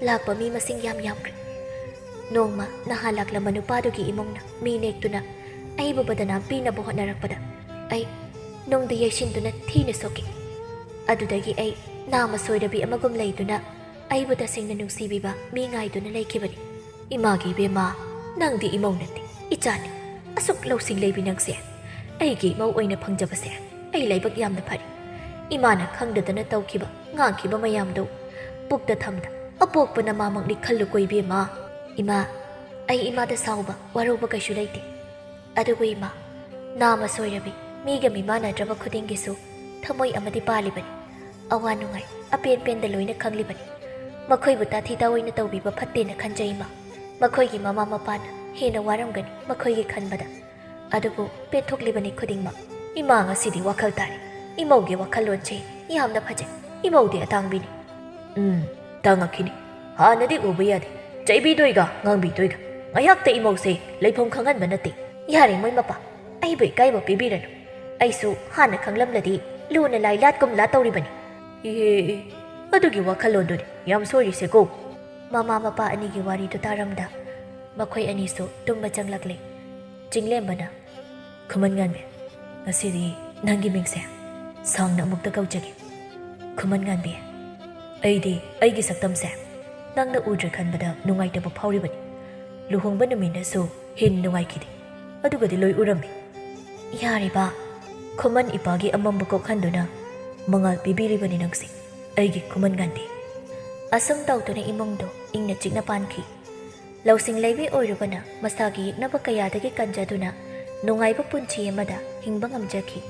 ꯂꯥꯛꯄ ꯃꯤ ꯃꯁꯤꯡ ꯌꯥꯝ ꯌꯥꯝꯈ꯭ꯔꯦ꯫ ꯅꯣꯡꯃ ꯅꯍꯥꯟ ꯂꯥꯛꯂꯝꯕ ꯅꯨꯄꯥꯗꯨꯒꯤ ꯏꯃꯨꯡꯅ ꯃꯤ ꯅꯦꯛꯇꯨꯅ ꯑꯩꯕꯨ ꯕꯗꯅꯥꯝ ꯄꯤꯅꯕ ꯍꯣꯠꯅꯔꯛꯄꯗ ꯑꯩ ꯅꯨꯡꯗ ꯌꯩꯁꯤꯟꯗꯨꯅ ꯊꯤꯅ ꯁꯣꯛꯈꯤ꯫ ꯑꯗꯨꯗꯒꯤ ꯑꯩ ꯅꯥꯃ ꯁꯣꯏꯔꯕꯤ ꯑꯃꯒꯨꯝ ꯂꯩꯗꯨꯅ ꯑꯩꯕꯨ ꯇꯁꯦꯡꯅ ꯅꯨꯡꯁꯤꯕꯤꯕ ꯃꯤ ꯉꯥꯏꯗꯨꯅ ꯂꯩꯈꯤꯕꯅꯤ꯫" "ꯏꯃꯥꯒꯤ ꯏꯕꯦꯝꯃ, "ꯅꯪꯗꯤ ꯏꯃꯧ ꯅꯠꯇꯦ, ꯏꯆꯥꯅꯤ꯫ ꯑꯁꯨꯛ ꯂꯧꯁꯤꯡ ꯂꯩꯕꯤ ꯅꯪꯁꯦ꯫ ꯑꯩꯒꯤ ꯏꯃꯧ ꯑꯣꯏꯅ ꯐꯪꯖꯕꯁꯦ ꯑꯩ ꯂꯥꯏꯕꯛ ꯌꯥꯝꯅ ꯐꯔꯦ꯫ ꯏꯃꯥꯅ ꯈꯪꯗꯗꯅ ꯇꯧꯈꯤꯕ, ꯉꯥꯡꯈꯤꯕ ꯃꯌꯥꯝꯗꯣ ꯄꯨꯛꯇ ꯊꯝꯗ ꯑꯄꯣꯛꯄ ꯅꯃꯥꯃꯛꯅꯤ ꯈꯜꯂꯨꯀꯣ ꯏꯕꯦꯝꯃ꯫" "ꯏꯃꯥ, ꯑꯩ ꯏꯃꯥꯗ ꯁꯥꯎꯕ, ꯋꯥꯔꯧꯕ ꯀꯩꯁꯨ ꯂꯩꯇꯦ꯫ ꯑꯗꯨꯕꯨ ꯏꯃꯥ, ꯅꯥꯃ ꯁꯣꯏꯔꯕꯤ, ꯃꯤꯒ ꯃꯤꯃꯥꯟꯅꯗ꯭ꯔꯕ ꯈꯨꯗꯤꯡꯒꯤꯁꯨ ꯊꯃꯣꯏ ꯑꯃꯗꯤ ꯄꯥꯜꯂꯤꯕꯅꯤ꯫ ꯑꯋꯥ ꯅꯨꯡꯉꯥꯏ ꯑꯄꯦꯟ ꯄꯦꯟꯗ ꯂꯣꯏꯅ ꯈꯪꯂꯤꯕꯅꯤ꯫ ꯃꯈꯣꯏꯕꯨ ꯇꯥꯊꯤ ꯇꯥꯑꯣꯏꯅ ꯇꯧꯕꯤꯕ ꯐꯠꯇꯦꯅ ꯈꯟꯖꯩ ꯏꯃꯥ꯫ ꯃꯈꯣꯏꯒꯤ ꯃꯃꯥ ꯃꯄꯥꯅ ꯍꯦꯟꯅ ꯋꯥꯔꯝꯒꯅꯤ ꯃꯈꯣꯏꯒꯤ ꯈꯟꯕꯗ꯫ ꯑꯗꯨꯕꯨ ꯄꯦꯟꯊꯣꯛꯂꯤꯕꯅꯤ ꯈꯨꯗꯤꯡꯃꯛ꯫ ꯏꯃꯥ, ꯉꯁꯤꯗꯤ ꯋꯥꯈꯜ ꯇꯥꯔꯦ꯫ ꯏꯃꯧꯒꯤ ꯋꯥꯈꯜꯂꯣꯟꯁꯦ ꯌꯥꯝꯅ ꯐꯖꯩ꯫ ꯏꯃꯧꯗꯤ ꯑꯇꯥꯡꯕꯤꯅꯤ꯫" "ꯎꯝ, ꯇꯥꯡꯉꯛꯈꯤꯅꯤ꯫ ꯍꯥꯟꯅꯗꯤ ꯎꯕ ꯌꯥꯗꯦ꯫ ꯆꯩꯕꯤꯗꯣꯏꯒ ꯉꯥꯡꯕꯤꯗꯣꯏꯒ꯫ ꯉꯥꯏꯍꯥꯛꯇ ꯏꯃꯧꯁꯦ ꯂꯩꯐꯝ ꯈꯪꯍꯟꯕ ꯅꯠꯇꯦ꯫ ꯌꯥꯔꯦ ꯃꯣꯏ ꯃꯄꯥ, ꯑꯩꯕꯨ ꯏꯀꯥꯏꯕ ꯄꯤꯕꯤꯔꯅꯨ꯫ ꯑꯩꯁꯨ ꯍꯥꯟꯅ ꯈꯪꯂꯝꯂꯗꯤ ꯂꯨꯅ ꯂꯥꯏ ꯂꯥꯠꯀꯨꯝ ꯂꯥꯠ ꯇꯧꯔꯤꯕꯅꯤ꯫" "ꯏꯍꯦ, ꯑꯗꯨꯒꯤ ꯋꯥꯈꯜꯂꯣꯟꯗꯨꯅꯤ ꯌꯥꯝ ꯁꯣꯏꯔꯤꯁꯦꯀꯣ꯫" ꯃꯃꯥ ꯃꯄꯥ ꯑꯅꯤꯒꯤ ꯋꯥꯔꯤꯗꯨ ꯇꯥꯔꯝꯗ ꯃꯈꯣꯏ ꯑꯅꯤꯁꯨ ꯇꯨꯝꯕ ꯆꯪꯂꯛꯂꯦ꯫ ꯆꯤꯡꯂꯦꯝꯕꯅ, "ꯈꯨꯃꯟ ꯉꯥꯟꯕꯤ, ꯉꯁꯤꯗꯤ ꯅꯪꯒꯤ ꯃꯤꯡꯁꯦ ꯁꯥꯡꯅ ꯑꯃꯨꯛꯇ ꯀꯧꯖꯒꯦ꯫ ꯈꯨꯃꯟ ꯉꯥꯟꯕꯤ, ꯑꯩꯗꯤ ꯑꯩꯒꯤ ꯁꯛꯇꯝꯁꯦ ꯅꯪꯅ ꯎꯗ꯭ꯔꯦ ꯈꯟꯕꯗ ꯅꯨꯡꯉꯥꯏꯇꯕ ꯐꯥꯎꯔꯤꯕꯅꯤ꯫ ꯂꯨꯍꯣꯡꯕ ꯅꯨꯃꯤꯠꯅꯁꯨ ꯍꯦꯟꯅ ꯅꯨꯡꯉꯥꯏꯈꯤꯗꯦ꯫ ꯑꯗꯨꯒꯗꯤ ꯂꯣꯏ ꯎꯔꯝꯃꯤ꯫" "ꯌꯥꯔꯦꯕ, ꯈꯨꯃꯟ ꯏꯄꯥꯒꯤ ꯑꯃꯝꯕ ꯀꯣꯛꯍꯟꯗꯨꯅ ꯃꯉꯥꯜ ꯄꯤꯕꯤꯔꯤꯕꯅꯤ ꯅꯪꯁꯦ, ꯑꯩꯒꯤ ꯈꯨꯃꯟ ꯉꯥꯟꯕꯤ꯫" ꯑꯁꯨꯝ ꯇꯧꯗꯨꯅ ꯏꯃꯨꯡꯗꯣ ꯏꯪꯅ ꯆꯤꯛꯅ ꯄꯥꯟꯈꯤ꯫ ꯂꯧꯁꯤꯡ ꯂꯩꯕꯤ ꯑꯣꯏꯔꯨꯕꯅ ꯃꯁꯥꯒꯤ ꯌꯦꯛꯅꯕ ꯀꯌꯥꯗꯒꯤ ꯀꯟꯖꯗꯨꯅ ꯅꯨꯡꯉꯥꯏꯕ ꯄꯨꯟꯁꯤ ꯑꯃꯗ ꯍꯤꯡꯕ ꯉꯝꯖꯈꯤ꯫